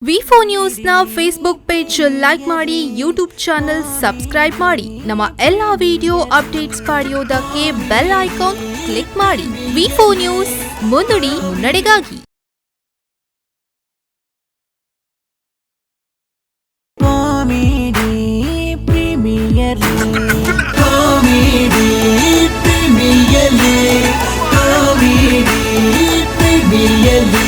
ವಿ4 ನ್ಯೂಸ್ನ Facebook page like ಮಾಡಿ, YouTube channel subscribe ಮಾಡಿ. ನಮ್ಮ ಎಲ್ಲ ವಿಡಿಯೋ ಅಪ್ಡೇಟ್ಸ್ ಪಡೆಯೋದಕ್ಕೆ ಬೆಲ್ ಐಕಾನ್ ಕ್ಲಿಕ್ ಮಾಡಿ. ವಿ4 ನ್ಯೂಸ್, ಮುನ್ನುಡಿ ಮುನ್ನಡೆಗಾಗಿ. Comedy premier league, comedy premier league, comedy premier league.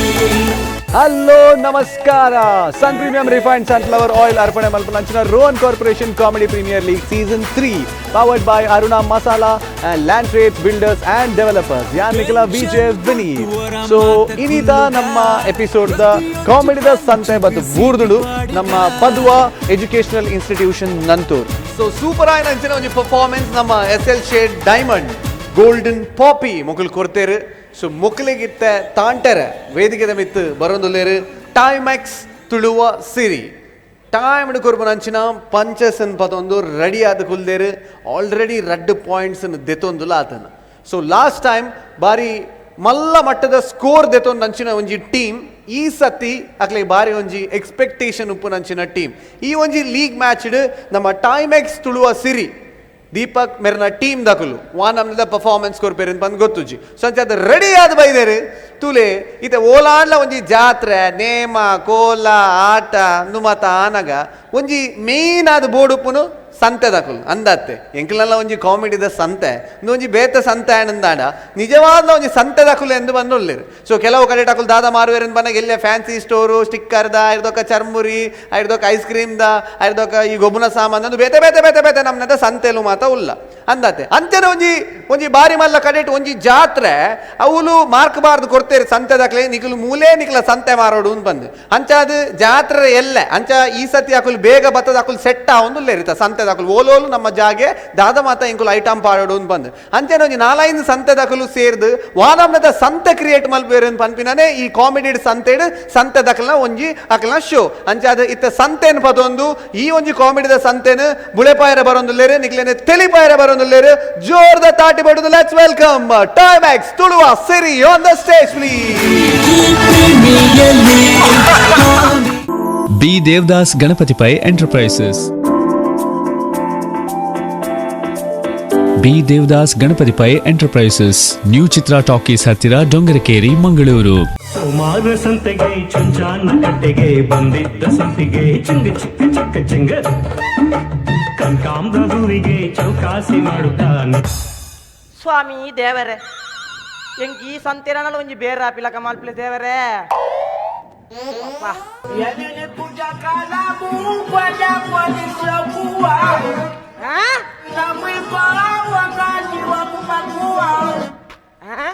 Hello, ನಮಸ್ಕಾರ. Sun Premium refined sunflower oil ಅರ್ಪಣೆ ಮಲ್ಪನಂಚಿನ Rohan corporation comedy premier league season 3, powered by Aruna masala and land trades builders and developers. ಯಾನ್ ನಿಖಲ ವಿಜಯ್ ವಿನೀತ್. ಸೊ ಇನ್ನೀತ ನಮ್ಮ episode the ಕಾಮಿಡಿದ ಸಂತೆ ಮತ್ತು ಬೂರ್ದುಡು ನಮ್ಮ ಪದ್ವ educational institution, Nanthur. ಸೊ super ಆಯ್ನ ಅಂಚಿನ ಒಂಜಿ ಪರ್ಫಾರ್ಮೆನ್ಸ್ ನಮ್ಮ S L shade diamond golden ಪಾಪಿ ಮೊಕುಲು ಕೊರ್ತೇರು. ಸೊ ಮೊಕಲಿಗಿತ್ತ ತಾಂಟೆರೆ ವೇದಿಕೆದ ಮಿತ್ತು ಬರೊಂದುಲ್ಲೇರು ಟೈಮ್ಯಾಕ್ಸ್ ತುಳುವ ಸಿರಿ. ಟೈಮ್ ಕೊರ್ಪುನಂಚಿನ ಪಂಚಸ್ ಪತೊಂದು ರೆಡಿ ಆದ್ ಕುಲ್ದೇರು. ಆಲ್ರೆಡಿ ರಡ್ಡ್ ಪಾಯಿಂಟ್ಸ್ ದೆತ್ತೊಂದುಲ ಆತನ. ಸೊ ಲಾಸ್ಟ್ ಟೈಮ್ ಬಾರಿ ಮಲ್ಲ ಮಟ್ಟದ ಸ್ಕೋರ್ ದೆತ್ತೊಂದು ಅಂಚಿನ ಒಂಜಿ ಟೀಮ್. ಈ ಸತಿ ಅಕ್ಲೆ ಬಾರಿ ಒಂಜಿ ಎಕ್ಸ್ಪೆಕ್ಟೇಷನ್ ಉಪ್ಪುನಂಚಿನ ಟೀಮ್. ಈ ಒಂಜಿ ಲೀಗ್ ಮ್ಯಾಚ್ ನಮ್ಮ ಟೈಮೆಕ್ಸ್ ತುಳುವ ಸಿರಿ ದೀಪಕ್ ಮೆರ್ನ ಟೀಮ್ ದಕುಲು ವಾನ್ ನಮ್ದ ಪರ್ಫಾರ್ಮೆನ್ಸ್ ಕೊರ್ಪೇರು ಬಂದು ಗೊತ್ತುಜಿ. ಸೊ ಅಂಚ ಅದು ರೆಡಿ ಆದ್ ಬೈದೇರು ತುಲೆ. ಇತ್ತೆ ಓಲಾಂಡ್ಲ ಒಂಜಿ ಜಾತ್ರೆ, ನೇಮ, ಕೋಲ, ಆಟ ಅಂದು ಮಾತ ಆನಗ ಒಂಜಿ ಮೇನ್ ಆದ್ ಬೋಡುಪ್ಪುನು ಸಂತೆ ದಕುಲು ಅಂದತ್ತೆ. ಎಂಕಲ್ನೆಲ್ಲ ಒಂಜಿ ಕಾಮಿಡಿದ ಸಂತೆ, ಇಂದು ಒಂಜಿ ಬೇತೆ ಸಂತೆ ಆನಂದಾಂಡ ನಿಜವಾದ ಒಂಜಿ ಸಂತೆ ದಕುಲು ಎಂದು ಬಂದುಲ್ಲೇರು. ಸೊ ಕೆಲವು ಕಡೆ ಟಕುಲು ದಾದ ಮಾರುವೇರು ಬಂದಾಗ ಎಲ್ಲೇ ಫ್ಯಾನ್ಸಿ ಸ್ಟೋರು, ಸ್ಟಿಕ್ಕರ್ದ, ಐರ್ದೊಕ್ಕ ಚರ್ಮುರಿ, ಐರ್ದೊಕ್ಕ ಐಸ್ ಕ್ರೀಮ್ದ, ಐರ್ದೊಕ್ಕ ಈ ಗೊಬ್ಬನ ಸಾಮಾನು ಅಂದು ಬೇತೆ ಬೇತೆ ಬೇತೆ ಬೇತೆ ನಮ್ಮದ ಸಂತೆಲು ಮಾತ ಉಲ್ಲ ಅಂದಾತೆ. ಅಂಚನೆ ಒಂಜಿ ಒಂಜಿ ಬಾರಿ ಮಲ್ಲ ಕಡೆಟ್ ಒಂಜಿ ಜಾತ್ರೆ ಅವುಲು ಮಾರ್ಕ್ ಬಾರ್ದು ಕೊಡ್ತೇರು ಸಂತೆ ದಾಖಲೆ, ನಿಕಲು ಮೂಲೆ ನಿಕಲ ಸಂತೆ ಮಾರೋಡು ಅಂತ ಬಂದು. ಅಂಚ ಅದು ಜಾತ್ರೆ ಎಲ್ಲ ಅಂಚ ಈ ಸತಿ ಅಕುಲು ಬೇಗ ಬತ್ತದ ಅಕುಲು ಸೆಟ್ ಆವೊಂದು ಇರ್ತ ಸಂತೆ ದಾಕುಲು. ಓಲೋಲು ನಮ್ಮ ಜಾಗೆ ದಾದ ಮಾತ ಇಂಕುಲು ಐಟಮ್ ಪಾಡೋಡು ಅಂತ ಬಂದು. ಅಂಚನೆ ಒಂಜಿ ನಾಲೈದು ಸಂತೆ ದಾಖಲು ಸೇರ್ದು ವಾನಮ್ನದ ಸಂತೆ ಕ್ರಿಯೇಟ್ ಮಲ್ಪೇರು ಅಂತ ಪನ್ಪಿನಾನೆ ಈ ಕಾಮಿಡಿ ಸಂತೆಡ್ ಸಂತೆ ದಾಖಲ್ನ ಒಂಜಿ ಅಕಲ್ನ ಶೋ. ಅಂಚ ಅದು ಇತ್ತ ಸಂತೆನ್ ಪದೊಂದು ಈ ಒಂಜಿ ಕಾಮಿಡಿದ ಸಂತೆನ್ ಬುಳೆಪಾಯರ ಬರೊಂದುಲ್ಲೇರು, ನಿಕ್ಲೇನೆ ತೆಲಿಪಾಯರ ಬರೊಂದುಲ್ಲೇರು. ಜೋರ್ದ ತಾಟಿ ಬಡುದು let's welcome ಟೈಮ್ಯಾಕ್ಸ್ Tuluva Siri on the stage, please. Premier league. B Devadas Ganapathi Pai enterprises, B Devadas Ganapathi Pai enterprises, new Chitra talkies ಹತ್ತಿರ, ಡೊಂಗರಕೇರಿ, ಮಂಗಳೂರು. ಸುಮಾರು ಸಂತೆಗೆ ಚುಂಚಾನ ಕಟ್ಟೆಗೆ ಬಂದಿದ್ದ ಸಂಪಿಗೆ ಚಿಂಗ ಚಿಕ್ಕ ಚಿಕ್ಕ ಚಿಂಗ ಕನಕಾಂಬ್ರ ಹೂವಿಗೆ ಚೌಕಾಸಿ ಮಾಡುತ್ತಾ. ಸ್ವಾಮಿ ದೇವರೇ, ಎಂಕ್ ಈ ಸಂತೆರನಲ ಒಂಜಿ ಬೇರೆ ಆಪಿಲಕ ಮಲ್ಪಲೆ ದೇವರೇ. ಅಪ್ಪಾ. ಆ? ಆ? ಆ?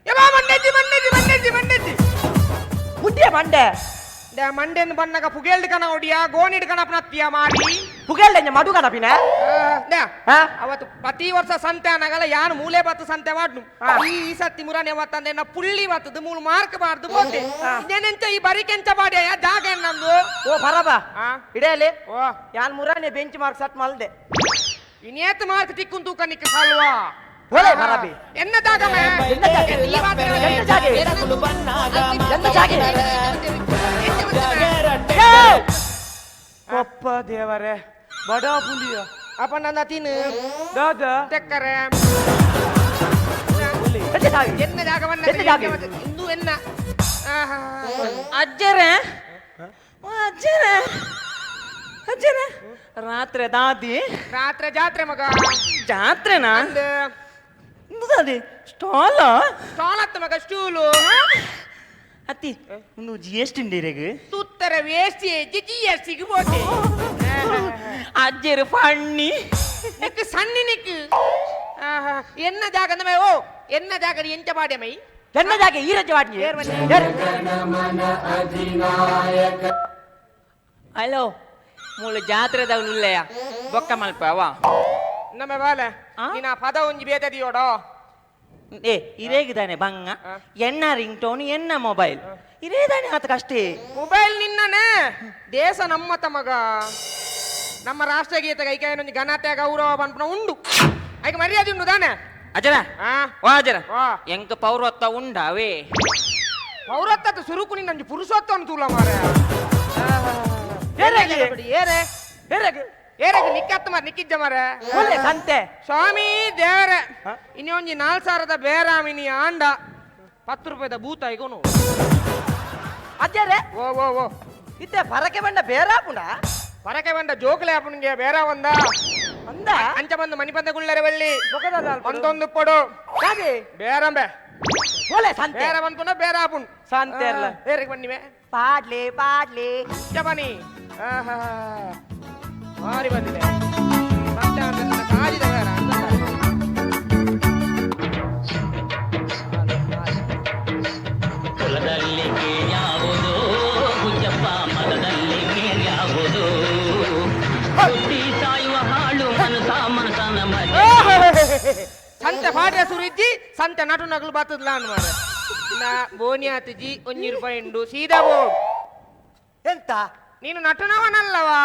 ಯಬ್ಬಾ, ಮಂಡೆಜ್ಜಿ ಮಂಡೆಜ್ಜಿ ಮಂಡೆಜ್ಜಿ ಮಂಡೆಜ್ಜಿ. ಬುದ್ಧಿಯ ಮಂಡೆ. ಮಂಡೆನ್ ಬನ್ನಗ ಪುಗೇಲ್ಡ್ ಕನ ಒಡಿಯ ಗೋಣಿಡ್ ಕನ ಅಪ್ನತ್ತಿಯ ಮಾರಿ. ಪುಗೇಲ್ಡೆ ಮಡು ಕನಪಿನ. ಆ, ಅವತ್ತು ಪ್ರತಿ ವರ್ಷ ಸಂತೆ ಅನಗಲ ಯಾನು ಮೂಲೆ ಬತ್ತು ಸಂತೆ ವಾಡ್ನು. ಈ ಈ ಸತಿ ಮುರಾನೆ ವತ್ತಂದೆ ನಾ ಪುಳ್ಳಿ ಬತ್ತದು ಮೂಲು ಮಾರ್ಕ್ ಬಾರ್ದು ಬೋತೆ. ನೆನೆಂಚ ಈ ಬರಿ ಕೆಂಚ ಬಾಡಿಯ ಜಾಗ ನಂದು. ಓ ಪರಬ. ಆ. ಇಡೇಲಿ. ಓ. ಯಾನ್ ಮುರಾನೆ ಬೆಂಚ್ ಮಾರ್ಕ್ ಸಟ್ ಮಲ್ದೆ. ಇನೇತ್ ಮಾರ್ಕ್ ತಿಕ್ಕುನ್ ತೂಕ ನಿಕ್ಕ ಸಲ್ವಾ. ಒಳ್ಳೆ ಪರಬಿ. ಎನ್ನ ಜಾಗ ಮೇ? ಎನ್ನ ಜಾಗೆ? ಈ ಮಾತ್ರ. ಎನ್ನ ಜಾಗೆ? ಎನ್ನ ಜಾಗೆ? ಪಪ್ಪ ದೇವರೇ, ಬಡ ಪುಲಿಯ. ಅಪ್ಪ ನನ್ನ ತಿನ್ನು. ದಾದ. ತೆಕ್ಕರೆ. ಎನ್ನ ಜಾಗೆ? ಎನ್ನ ಜಾಗವನ್ನ? ಎನ್ನ ಜಾಗೆ? ಇಂದು ಎನ್ನ ಆಹಾ. ಅಜ್ಜರೇ, ಓ ಅಜ್ಜರೇ, ಅಜ್ಜರೇ, ರಾತ್ರಿ ದಾದಿ? ರಾತ್ರಿ ಜಾತ್ರೆ ಮಗ. ಜಾತ್ರೆನಾ? ಅಂದ್. ದಾದಿ ಸ್ಟಾಲ? ಸ್ಟಾಲ್ ಅತ್ತ ಮಗ, ಸ್ಟೂಲು. ಅತ್ತಿ, ಒಂದು ಜಿ ಎಸ್ ಟಿ ಇಂಡಿರೆಗ್. ತುತ್ತರ ವೇಸ್ಟ್ ಜಿ ಎಸ್ ಟಿಗೆ ಬೋತೆ. ಅಜ್ಜರು ಫಣ್ಣಿ. ನಿಕ್ ಸಣ್ಣಿ ನಿಕ್. ಆಹಾ, ಎನ್ನ ಜಾಗ ಅಂದ ಓ ಎನ್ನ ಜಾಗ ಎಂಚ ಬಾಡೆ ಮೈ? ಎನ್ನ ಜಾಗೆ ಈ ರಜೆ ವಾಡ್ನಿ. ಏರ್ ಬನ್ನಿ. ಹಲೋ, ಮೂಲ ಜಾತ್ರೆದ ಉಲ್ಲೆಯ ಬೊಕ್ಕ ಮಲ್ಪ ಅವ. ನಮ್ಮ ಬಾಲೆ. ಆ? ನಿನ್ನ ಪದ ಒಂಜಿ ಬೇತೆ ದಿಯೋಡೋ. ಏ, ಇರೇಗಿದಾನೆ ಬಂಗ. ಎನ್ನ ರಿಂಗ್ ಟೋನ್, ಎನ್ನ ಮೊಬೈಲ್ ಇರೇದಾನೆ ಆತ ಕಷ್ಟೇ. ಮೊಬೈಲ್ ನಿನ್ನನೆ, ದೇಶ ನಮ್ಮತ ಮಗ. ನಮ್ಮ ರಾಷ್ಟ್ರಗೀತೆ ಕೈಕೈನೊಂಜಿ ಘನತೆ ಗೌರವ ಪನ್ಪುನ ಉಂಡು, ಐಕ್ ಮರ್ಯಾದೆ ಉಂಡು ತಾನೆ. ಅಜರ ವಾ ಅಜರ ವಾ. ಎಂಕ ಪೌರತ್ವ ಉಂಡಾವೇ ಪೌರತ್ವದ ಸುರುಕು ನಿನ್ನ ಪುರುಷತ್ವವನ್ನು ತೂಲ ಮಾರ ಏರೆಗೆ? ಏರೆ ಏರೆಗೆ? ಏರೆಗೆ ನಿಕ್ಕತ್ತ ಮಾರ ನಿಕ್ಕಿಜ್ಜ ಮಾರ ಒಳ್ಳೆ ಸಂತೆ ಸ್ವಾಮಿ ದೇವರೇ ಇನ್ನೊಂಜಿ 4000 ಬೇರಾಮಿನಿ ಆಂಡ 10 ರೂಪಾಯಿದ ಭೂತ ಈಗೋನು ಅಜ್ಜರೇ ಓ ಓ ಓ ಇತ್ತೆ ಪರಕೆ ಬಂಡ ಬೇರಾಪುಂಡ ಪರಕೆ ಬಂದ ಜೋಕ್ಲೆ ಆಪುನಿಗೆ ಬೇರ ಒಂದ ಅಂದ ಅಂಚ ಬಂದು ಮಣಿಪಂದ ಗುಳ್ಳರೆ ಬಳ್ಳಿ ಬೊಕದ ಒಂದೊಂದು ಪೊಡು ಕಾದಿ ಬೇರಂಬೆ ಒಳ್ಳೆ ಸಂತೆ ಬೇರ ಬಂದ್ಕೊಂಡ ಬೇರ ಆಪುನ್ ಸಂತೆ ಅಲ್ಲ. ಬೇರೆಗೆ ಬನ್ನಿವೆ ಪಾಡ್ಲಿ ಪಾಡ್ಲಿ ಅಂಚ ಬನ್ನಿ ಆಹಾ ಮಾರಿ ಬಂದಿದೆ ಸಂತೆ ಅಂದ್ರೆ ನನ್ನ ಕಾಜಿದ ಬೇರ ಅಂತ. ಕುಲದಲ್ಲಿ ಯಾವುದು ಹುಚ್ಚಪ್ಪ ಮತದಲ್ಲಿ ಯಾವುದು ಬುದ್ಧಿ ಸಾಯುವ ಹಾಳು ಮನಸ ಮನಸನ ಮನೆ ಸಂತೆ ಪಾಡ್ಯ ಸುರಿಜ್ಜಿ ಸಂತೆ ನಟು ನಗಲು ಬತ್ತದ್ಲ ಅನ್ಮಾರ ನಾ ಬೋನಿ ಆತಿಜಿ ಒಂಜಿ ರೂಪಾಯಿ ಉಂಡು ಸೀದಾ ಬೋ ಎಂತ ನೀನು ನಟನವನಲ್ಲವಾ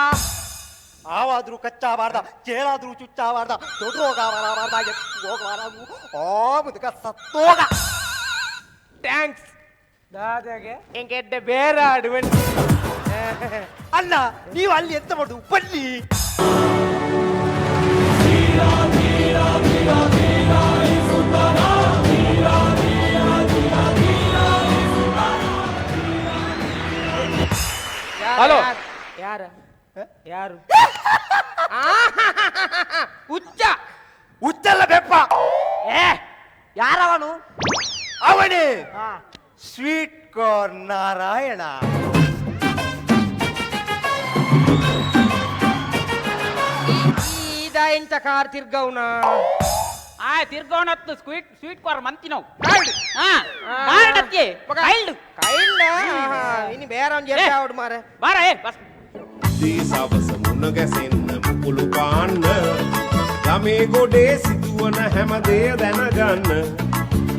ಆವಾದ್ರೂ ಕಚ್ಚಾಬಾರ್ದ ಚೇಳಾದ್ರೂ ಚುಚ್ಚಾಬಾರ್ದ ದೊಡ್ಡ ರೋಗ ಬರಬಾರ್ದ ಹೋಗಬಾರದು ಆ ಮುದುಕ ಸತ್ತೋಗ thanks ದಾದಾಗೆ ಎಂಕೆಡ್ಡೆ ಬೇರೆ ಆಡುವೆ ಅಲ್ಲ ನೀವು ಅಲ್ಲಿ ಎಂತ ಮಾಡುದು ಬನ್ನಿ ಹಲೋ ಯಾರು ಯಾರು ಹುಚ್ಚ ಹುಚ್ಚಲ್ಲ ಬೆಪ್ಪ ಏ ಯಾರವನು ಅವನೇ ಸ್ವೀಟ್ ಕಾರ್ನ್ ನಾರಾಯಣ ಈದ ಎಂತ ಕಾರ್ ತಿರ್ಗವ್ನ ಆ ತಿರ್ಗೋಣತ್ತು ಸ್ವೀಟ್ ಸ್ವೀಟ್ ಕಾರ್ನ್ ಮಂತಿ ನಾವು ಹಾ ಕಾರ್ಡ್ ಅತ್ಯೆ ಕೈಲ್ಡ್ ಕೈಲ್ಡ ಇನ್ನು ಬೇರೆ ಒಂದು ಜೆಟ್ಟ ಆವಡ್ ಮಾರೆ ಬಾರ ಏ ಬಸ್ සවස මුණ ගැසෙන්න මුකුළු පාන්න ගමේ ගොඩේ සිදුවන හැම දෙය දැනගන්න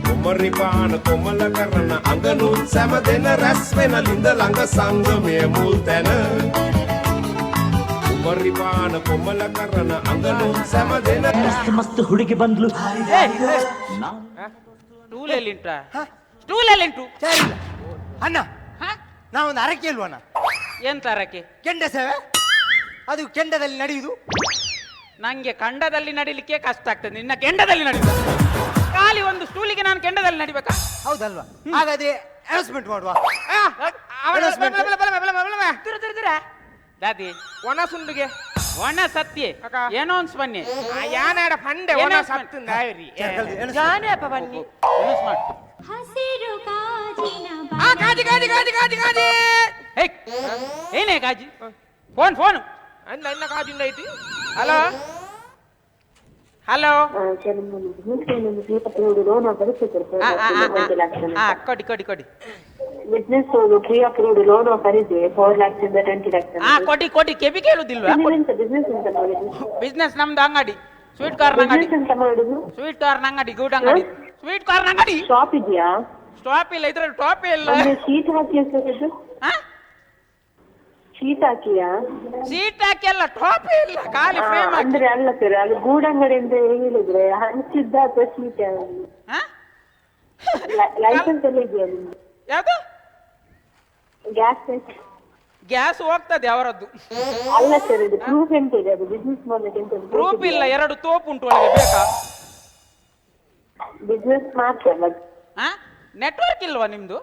කොමරි පාන කොමල කරන අඟනුන් සැම දෙන රැස් වෙන ලිඳ ළඟ සංගමය මුල් තැන කුමරි පාන කොමල කරන අඟනුන් සැම දෙන ಮಸ್ತ್ ಮಸ್ತ್ ಹುಡುಗಿ ಬಂದ್ಲು ಸ್ಟೂಲ್ ಎಲ್ಲಿಂಟ ಸ್ಟೂಲ್ ಎಲ್ಲಿಂಟು ಸರಿ ಅಣ್ಣ ನಾವೊಂದು ಹರಕೆ ಅಲ್ವಣ್ಣ ಎಂತ ಹರಕೆ ಕೆಂಡ ಸೇವೆ ಅದು ಕೆಂಡದಲ್ಲಿ ನಡೆಯುವುದು ನಂಗೆ ಖಂಡದಲ್ಲಿ ನಡಿಲಿಕ್ಕೆ ಕಷ್ಟ ಆಗ್ತದೆ ನಿನ್ನ ಕೆಂಡದಲ್ಲಿ ನಡಿಬೇಕು ಖಾಲಿ ಒಂದು ಸ್ಟೂಲಿಗೆ ನಾನು ಕೆಂಡದಲ್ಲಿ ನಡಿಬೇಕಾ ಹೌದಲ್ವಾ ಹಾಗಾದ್ರೆ ಅನೌನ್ಸ್ಮೆಂಟ್ ಮಾಡುವ ದಾದಿ ಒಣ ಸುಂಡುಗೆ ಒಣ ಸತ್ಯೆ ಏನೋ ಅನ್ಸ್ ಬನ್ನಿ ಯಾನಾಡ ಫಂಡೆ ಒಣ ಸತ್ತು ಜಾನೇಪ ಬನ್ನಿ ಹಸಿರು ಗಾಜಿನ ಆ ಕಾಜಿ ಕಾಜಿ ಕಾಜಿ ಕಾಜಿ ಕಾಜಿ ಏನೇ ಕಾಜಿ ಫೋನ್ ಫೋನ್ ಅನ್ನ ಇನ್ನ ಕಾಜಿ ಉಂಡೈತಿ ಹಲೋ ಹಲೋ ಕೊಡಿ ಕೊಡಿ ಕೊಡಿ business pre approved loan offer ಇದೆ 4 lakhs ಇಂದ 20 lakhs ಕೊಡಿ ಕೊಡಿ ಕೆಬಿ ಕೇಳುದಿಲ್ವಾ ಬಿಸ್ನೆಸ್ ಎಂತ ಮಾಡುದು ಬಿಸ್ನೆಸ್ ನಮ್ದು ಅಂಗಡಿ ಸ್ವೀಟ್ ಕಾರ್ನ್ ಅಂಗಡಿ ಬಿಸ್ನೆಸ್ ಎಂತ ಮಾಡುದು ಸ್ವೀಟ್ ಕಾರ್ನ್ ಅಂಗಡಿ ಗೂಡ್ ಅಂಗಡಿ ಸ್ವೀಟ್ ಕಾರ್ನ್ ಅಂಗಡಿ ಶಾಪ್ ಇದೆಯಾ ಸ್ಟಾಪ್ ಇಲ್ಲ ಇದ್ರಲ್ಲಿ ಟಾಪ್ ಇಲ್ಲ ಅಂದ್ರೆ ಶೀಟ್ ಹಾಕಿ ಸರ್ ಇದು ಶೀಟ್ ಹಾಕಿಯಾ ಶೀಟ್ ಹಾಕಿ ಅಲ್ಲ ಟಾಪ್ ಇಲ್ಲ ಖಾಲಿ ಫ್ರೇಮ್ ಅಂದ್ರೆ ಅಲ್ಲ ಸರ್ ಅದು ಗೂಡಂಗಡಿ ಅಂತ ಹೇಳಿದ್ರೆ ಹಂಚಿದ್ದ ಅಥವಾ ಶೀಟ್ ಲೈಸೆನ್ಸ್ ಎಲ್ಲ ಇದೆಯಾ ನಿಮ್ಗೆ ಯಾವುದು ಗ್ಯಾಸ್ ಗ್ಯಾಸ್ ಹೋಗ್ತದೆ ಅವರದ್ದು ಅಲ್ಲ ಸರ್ ಇದು ಪ್ರೂಫ್ ಎಂತ ಇದೆ ಅದು ಬಿಸ್ನೆಸ್ ಮಾಡ್ಲಿಕ್ಕೆ ಎಂತ ಪ್ರೂಫ್ ಇಲ್ಲ ಎರಡು ತೋಪು ಉಂಟು ಒಳಗೆ ಬೇಕಾ ಬಿಸ್ನೆಸ್ ಮಾತ್ರ ನೆಟ್ವರ್ಕ್ ಇಲ್ವಾ ನಿಮ್ದು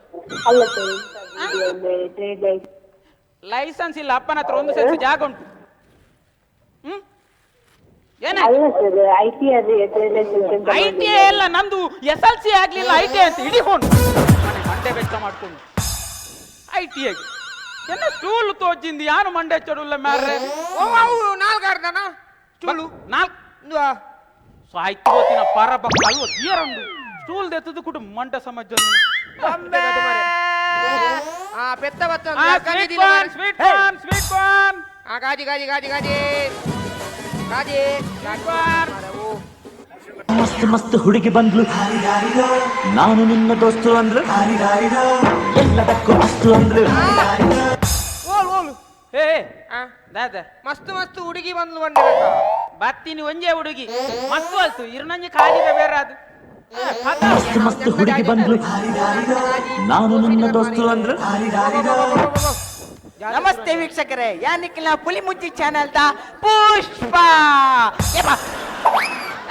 ಅಲ್ಲ ಸರ್ ಟ್ರೇಡ್ ಲೈಸೆನ್ಸ್ ಇಲ್ಲ ಅಪ್ಪನ ಹತ್ರ ಒಂದು ಸೆನ್ಸ್ ಜಾಗ ಉಂಟು ಅಲ್ಲ sir I T R trade licence I T ಎಲ್ಲ ನಂದು ಎಸ್ ಎಲ್ ಸಿ ಆಗ್ಲಿಲ್ಲ I T ಅಂತ ಇಡೀ ಫೋನ್ ಮಂಡೆ ವೆಚ್ಚ ಮಾಡ್ಕೊಂಡು I T ಆಗಿ ಎನ್ನ ಸ್ಟೂಲ್ ತೋಜಿಂದ ಯಾರು ಮಂಡೆ ಚಡುಲ್ಲ ಮ್ಯಾರ್ರೆ ಓ ಅವು ನಾಲ್ಕಾರ್ದನ ಸ್ಟೂಲು ನಾಲ್ಕು ಸಾಯ್ತು ಗೊತ್ತಿನ ಪರ ಬಕ್ಕ ಅಲ್ವ ತೀರಂಡು ಸ್ಟೂಲ್ ದೆತ್ತದು ಕುಟುಂಬ ಮಂಡ ಸಮಾಜ ಆ ಪೆತ್ತ ಬತ್ತ sweet corn sweet corn sweet corn ಆ ಕಾಜಿ ಕಾಜಿ ಕಾಜಿ ಕಾಜಿ ಕಾಜಿ ಕಾರ್ನ್ ಮಸ್ತ್ ಮಸ್ತ್ ಹುಡುಗಿ ಬಂದ್ಲು ನಾನು ನಿನ್ನ ದೋಸ್ತು ಅಂದ್ರು ಎಲ್ಲದಕ್ಕೂ ಅಸ್ತು ಅಂದ್ರು ಓಲ್ ಓಲ್ ಏ ದಾದ ಮಸ್ತ್ ಮಸ್ತ್ ಹುಡುಗಿ ಬಂದ್ಲು ಬಂಡೆ ಬತ್ತಿನಿ ಒಂಜೇ ಹುಡುಗಿ ಮಸ್ತು ಅಲ್ತು ಇರ್ನಂಜಿ ಕಾಜಿದ ಬೇರೆ ಅದು. ಮಸ್ತ್ ಮಸ್ತ್ ಹುಡುಗಿ ಬಂದ್ಲು, ನಾನು ನಿನ್ನ ದೋಸ್ತು ಅಂದ್ರು. ನಮಸ್ತೆ ವೀಕ್ಷಕರೇ, ಯಾನಿಕ್ಕಿನ ಪುಲಿ ಮುಚ್ಚಿ ಚಾನೆಲ್ ತ ಪುಷ್ಪ.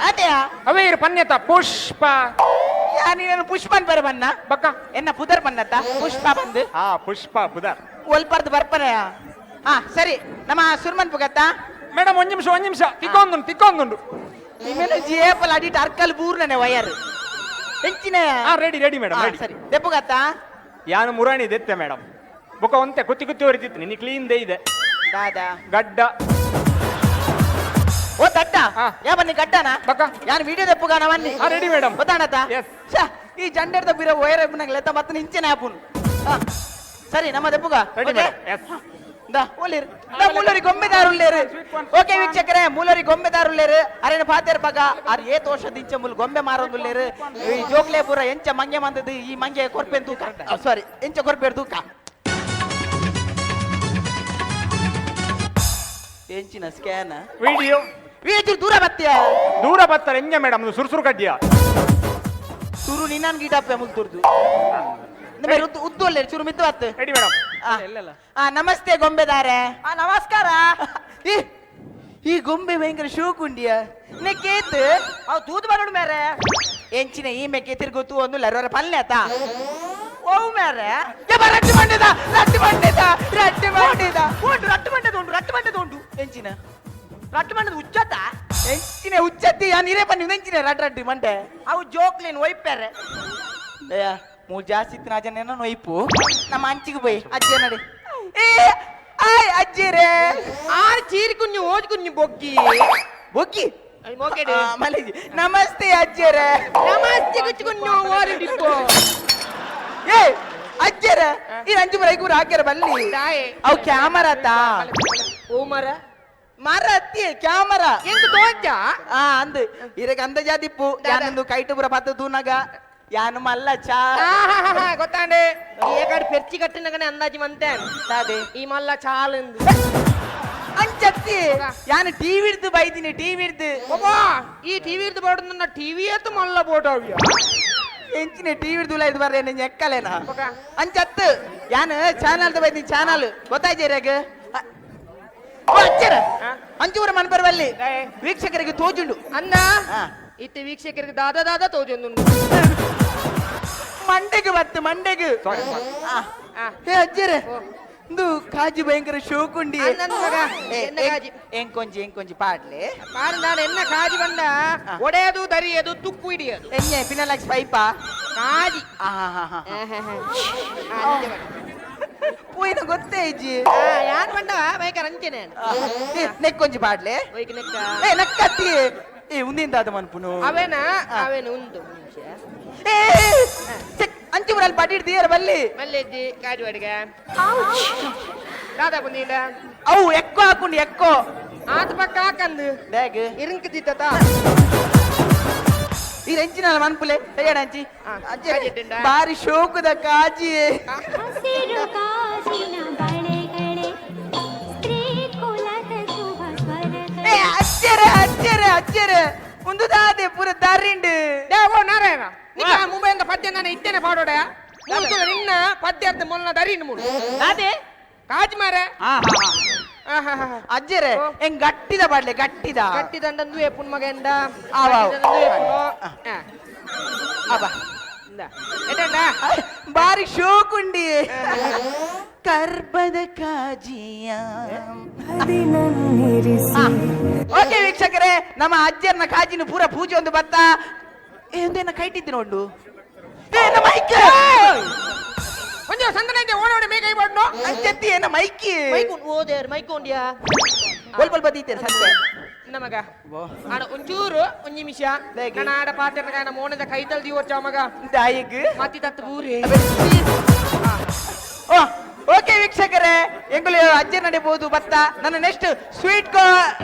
ಅದೇ ಅವೇ ಇರು ಪನ್ಯತ ಪುಷ್ಪ. ಯಾನಿ ಪುಷ್ಪನ್ ಬರ ಬನ್ನ ಬಕ್ಕ ಎನ್ನ ಪುದರ್ ಬನ್ನತ್ತ ಪುಷ್ಪ ಬಂದು. ಹಾ ಪುಷ್ಪ ಪುದರ್ ಒಲ್ಪರ್ದು ಬರ್ಪನೆಯ. ಹಾ ಸರಿ, ನಮ್ಮ ಸುರ್ಮನ್ ಪುಗತ್ತ ಮೇಡಮ್ ಒಂದ್ ನಿಮಿಷ ಒಂದ್ ನಿಮಿಷ ತಿಕ್ಕೊಂದುಂಡು ತಿಕ್ಕೊಂದುಂಡು. ನಿಮ್ಮೆಲ್ಲ ಜೇಪಲ್ ಅಡಿಟ್ ಅರ್ಕಲ್ ಬೂರ್ನನೆ ವಯರ್ ಹೆಂಚಿನ. ಹಾ ರೆಡಿ ರೆಡಿ ಮೇಡಮ್ ರೆಡಿ. ಸರಿ ದೆಪ್ಪುಗತ್ತ ಯಾನು ಮುರಾಣಿ ದೆತ್ತೆ ಮೇಡಮ್. ಬೊಕ ಒಂತೆ ಕುತ್ತಿ ಕುತ್ತಿ ಹೊರಿತಿತ್ತು ನಿನ್ನ ಕ್ಲೀನ್ they ಇದೆ ದಾದಾ ಗಡ್ಡ. ಓ ದಡ್ಡ ಯಾ ಬನ್ನಿ ಗಡ್ಡನ ಬಕ್ಕ ಯಾನು ವಿಡಿಯೋ ದೆಪ್ಪುಗಾನ ಬನ್ನಿ. ಹಾ ರೆಡಿ ಮೇಡಮ್. ಗೊತ್ತಾಣತ ಈ ಜಂಡೇರ್ದ ಬಿರ ವಯರ್ ನಂಗೆ ಲೆತ್ತ ಮತ್ತೆ ನಿಂಚೆನೆ ಆಪುನ್. ಸರಿ ನಮ್ಮ ದೆಪ್ಪುಗ ರೆಡಿ ಮೇಡಮ್. ಎಸ್ ದಾ ಓಲಿರ್ ದಾ ಮೂಲರಿ ಗೊಂಬೆದಾರುಲ್ಲೇರು. ಓಕೆ ವೀಕ್ಷಕರೇ, ಮೂಲರಿ ಗೊಂಬೆದಾರುಲ್ಲೇರು ಅರೇನ ಪಾತೇರ್ ಬಗ ಆರ್ ಏ ತೋಷ ದಿಂಚ ಮುಲ್ ಗೊಂಬೆ ಮಾರೋದುಲ್ಲೇರು. ಈ ಜೋಕ್ಲೆ ಪೂರ ಎಂಚ ಮಂಗೆ ಮಂದದು ಈ ಮಂಗೆ ಕೊರ್ಪೆನ್ ತೂಕ, ಸಾರಿ ಎಂಚ ಕೊರ್ಪೇರ್ ತೂಕ ಎಂಚಿನ ಸ್ಕ್ಯಾನ್ ವಿಡಿಯೋ ವೀಚು ದೂರ ಬತ್ತಿಯ ದೂರ ಬತ್ತಾರೆ ಎಂಜ ಮೇಡಮ್ ಸುರ್ಸುರು ಕಡ್ಡಿಯ ಸುರು ನಿನ್ನನ್ ಗೀಟಪ್ಪೆ ಮುಲ್ತುರ್ದು ಉದ್ದು ಅಲ್ಲೇ ಚೂರು ಮಿತ್ತು ಬತ್ತು. Ready madam. ನಮಸ್ತೆ ಗೊಂಬೆದಾರೆ. ನಮಸ್ಕಾರ. ಈ ಗೊಂಬೆ ಭಯಂಕರ ಶೋಕುಂಡಿಯ ನೆಕ್ಕೇತ್ ಅವ್ ತೂತು ಬರೋಡು ಮೇರೆ ಎಂಚಿನ ಈ ಮೆಕ್ಕೆ ತಿರುಗುತ್ತು ಒಂದು ಲರೋರ ಪಲ್ಲೆ ಆತ ಓ ಮೇರೆ ರಟ್ಟು ಮಂಡಿದ ರಟ್ಟು ಮಂಡಿದ ರಟ್ಟು ಮಂಡಿದ ಉಂಟು ರಟ್ಟು ಮಂಡದ ಉಂಟು ರಟ್ಟು ಮಂಡದ ಉಂಟು ಎಂಚಿನ ರಟ್ಟು ಮಂಡದ ಹುಚ್ಚತ್ತ ಎಂಚಿನ ಹುಚ್ಚತ್ತಿ ನೀರೇ ಬನ್ನಿ ಎಂಚಿನ ರಟ್ ರಟ್ಟು ಮಂಡೆ ಅವು ಜೋಕ್ಲೇನು ಒಯ್ಪೇರೆ ದಯಾ ಮೂರು ಜಾಸ್ತಿ ಇತ್ತು ನಾಜನ ನೊಯ್ಪು ನಮ್ಮ ಅಂಚಿಗೆ ಪೋಯ್ ಅಜ್ಜಿ ನಡಿ. ಏ ಆಯ್ ಅಜ್ಜಿರೇ ಆರ್ ಚೀರಿ ಕುഞ്ഞು ಓಜ್ ಕುഞ്ഞು ಬೊಗ್ಗಿ ಬೊಗ್ಗಿ ಮಲೇಜಿ. ನಮಸ್ತೆ ಅಜ್ಜಿಯರೇ. ನಮಸ್ತೆ ಕುಚ್ಚು ಕುഞ്ഞು ಓರಿ ಡಿಪ್ಪೋ. ಏ ಅಜ್ಜಿಯರೇ ಈ ಅಂಜು ಮರ ಐಗೂರು ಹಾಕ್ಯಾರ ಬಲ್ಲಿ ಅವು ಕ್ಯಾಮರಾ ತಾ ಓ ಮರ ಮರ ಅತ್ತಿ ಕ್ಯಾಮರಾ ಎಂತ ತೋಜ ಆ ಅಂದು ಇರಕ್ಕೆ ಅಂದ ಜಾದಿಪ್ಪು ಯಾನೊಂದು ಕೈಟು ಪುರ ಪತ್ತ ತೂನಗ ಯಾನು ಮಲ್ಲ ಚಾ ಗೊತ್ತಾಂಡೆ ಏಕಾಡಿ ಪೆರ್ಚಿ ಕಟ್ಟಿನಗನೆ ಅಂದಾಜಿ ಮಂತೆ ಈ ಮಲ್ಲ ಚಾಲಂದು ಅಂಚತ್ತಿ ಯಾನು ಟಿವಿ ಹಿಡ್ದು ಬೈದಿನಿ ಟಿವಿ ಹಿಡ್ದು. ಒಬ್ಬಾ ಈ ಟಿವಿ ಹಿಡ್ದು ಬೋರ್ಡ್ ಟಿವಿ ಏತು ಮಲ್ಲ ಬೋಟ್ ಅವ್ಯ ಎಂಚಿನ ಟಿವಿ ಹಿಡ್ದು ಇದು ಬರ್ರೆ ನಿಂಗೆ ಎಕ್ಕಲೇನಾ ಅಂಚತ್ತು ಯಾನು ಚಾನಲ್ ಬೈದಿನಿ ಚಾನಲ್ ಗೊತ್ತಾಯ್ತು ಅಚ್ಚರ ಅಂಚೂರ ಮನ್ಪರ್ವಲ್ಲಿ ವೀಕ್ಷಕರಿಗೆ ತೋಜುಂಡು ಅನ್ನ ಇತ್ತ ವೀಕ್ಷಕರಿಗೆ ದಾದಾ ದಾದಾ ತೋಜೊಂದು ಮಂಡೆಗೆ ಬತ್ತು ಮಂಡೆಗೆ. ಹೇ ಅಜ್ಜರೇ ಇಂದು ಕಾಜಿ ಭಯಂಕರ ಶೋಕುಂಡಿ. ಎಂಕೊಂಜಿ ಎಂಕೊಂಜಿ ಪಾಡ್ಲೆ ಪಾಡು ನಾನು ಎನ್ನ ಕಾಜಿ ಬಂಡ ಒಡೆಯದು ದರಿಯದು ತುಕ್ಕು ಹಿಡಿಯದು ಎಣ್ಣೆ ಪಿನಲಾಕ್ಸ್ ಪೈಪ ಕಾಜಿ ಪೂಯಿನ ಗೊತ್ತೇ ಇಜ್ಜಿ ಯಾರು ಬಂಡ ಭಯಂಕರ ಅಂಚೆನೆ ನೆಕ್ಕೊಂಜಿ ಪಾಡ್ಲೆ ಏ ನಕ್ಕತ್ತಿ ಏ ಉಂದಿಂದ ಅದು ಮನ್ಪುನು ಅವೇನ ಅವೇನ ಉಂದು ಏ ಅಂಚುಮರಲ್ಲಿ ಪಟ್ಟಿಡ್ತೀಯರ ಬಲ್ಲಿ ಮಲ್ಲೆಜ್ಜಿ ಕಾಜು ಅಡಿಗೆ ದಾದಾ ಬಂದಿಲ್ಲ ಅವು ಎಕ್ಕೋ ಹಾಕೊಂಡು ಎಕ್ಕೋ ಆತ ಪಕ್ಕ ಹಾಕಂದು ಬ್ಯಾಗ್ ಇರಂಕ ದಿತ್ತ ಈ ರೆಂಚಿನ ಮನ್ಪುಲೆ ಹೇಳ ಅಂಚಿ ಬಾರಿ ಶೋಕದ ಕಾಜಿ. ಏ ಅಚ್ಚರೆ ಅಚ್ಚರೆ ಅಚ್ಚರೆ ಒಂದು ದಾದೆ ಪೂರ ದಾರಿಂಡು. ಓ ನಾರಾಯಣ ನಿಕ್ಕ ಮುಂಬೈಯಿಂದ ಪದ್ಯ ನಾನು ಇತ್ತೇನೆ ಪಾಡೋಡ ನಿನ್ನ ಪದ್ಯ ಅರ್ಧ ಮೊಲ್ಲ ದರಿಂಡು ಮೂಡು ದಾದೆ ಕಾಜಿ ಮಾರೆ. ಅಜ್ಜರೆ ಹೆಂಗ್ ಗಟ್ಟಿದ ಪಾಡ್ಲೆ ಗಟ್ಟಿದ ಗಟ್ಟಿದಂಡಂದು ಏಪುನ್ ಮಗಂಡ ಬಾರಿ ಶೋಕುಂಡಿ ಕರ್ಬದ ಕಾಜಿಯ. ಓಕೆ ವೀಕ್ಷಕರೇ, ನಮ್ಮ ಅಜ್ಜರ್ನ ಕಾಜಿನ ಪೂರ ಪೂಜೆ ಒಂದು ಬತ್ತ ಒಂದೇನ ಕೈಟಿದ್ದು ನೋಡು. ಮೈಕ್ ಒಂಜಿ ಸಂದನೆ ಓಡೋಡಿ ಮೇಕೈ ಬಾಡ್ನೋ ಅಂಚತ್ತಿ ಏನ ಮೈಕಿ ಮೈಕ್ ಓದೇರ್ ಮೈಕ್ ಉಂಡಿಯಾ ಬೊಲ್ ಬೊಲ್ ಬದೀತೇನೆ ಸಂತೆ ನಮಗ ಆಡ ಒಂಚೂರು ಒಂಜಿ ನಿಮಿಷ ನನ್ನ ಆಡ ಪಾತ್ರ ಕಾಣ ಮೋನದ ಕೈತಲ್ ದಿವರ್ಚ ಮಗ ದಾಯಿಗ್ ಮತ್ತಿ ತತ್ತು ಬೂರಿ. ಓಕೆ ವೀಕ್ಷಕರೇ, ಎಂಗುಲು ಅಜ್ಜ ನಡಿಬಹುದು ಬತ್ತ ನನ್ನ ನೆಕ್ಸ್ಟ್ ಸ್ವೀಟ್ ಕೋ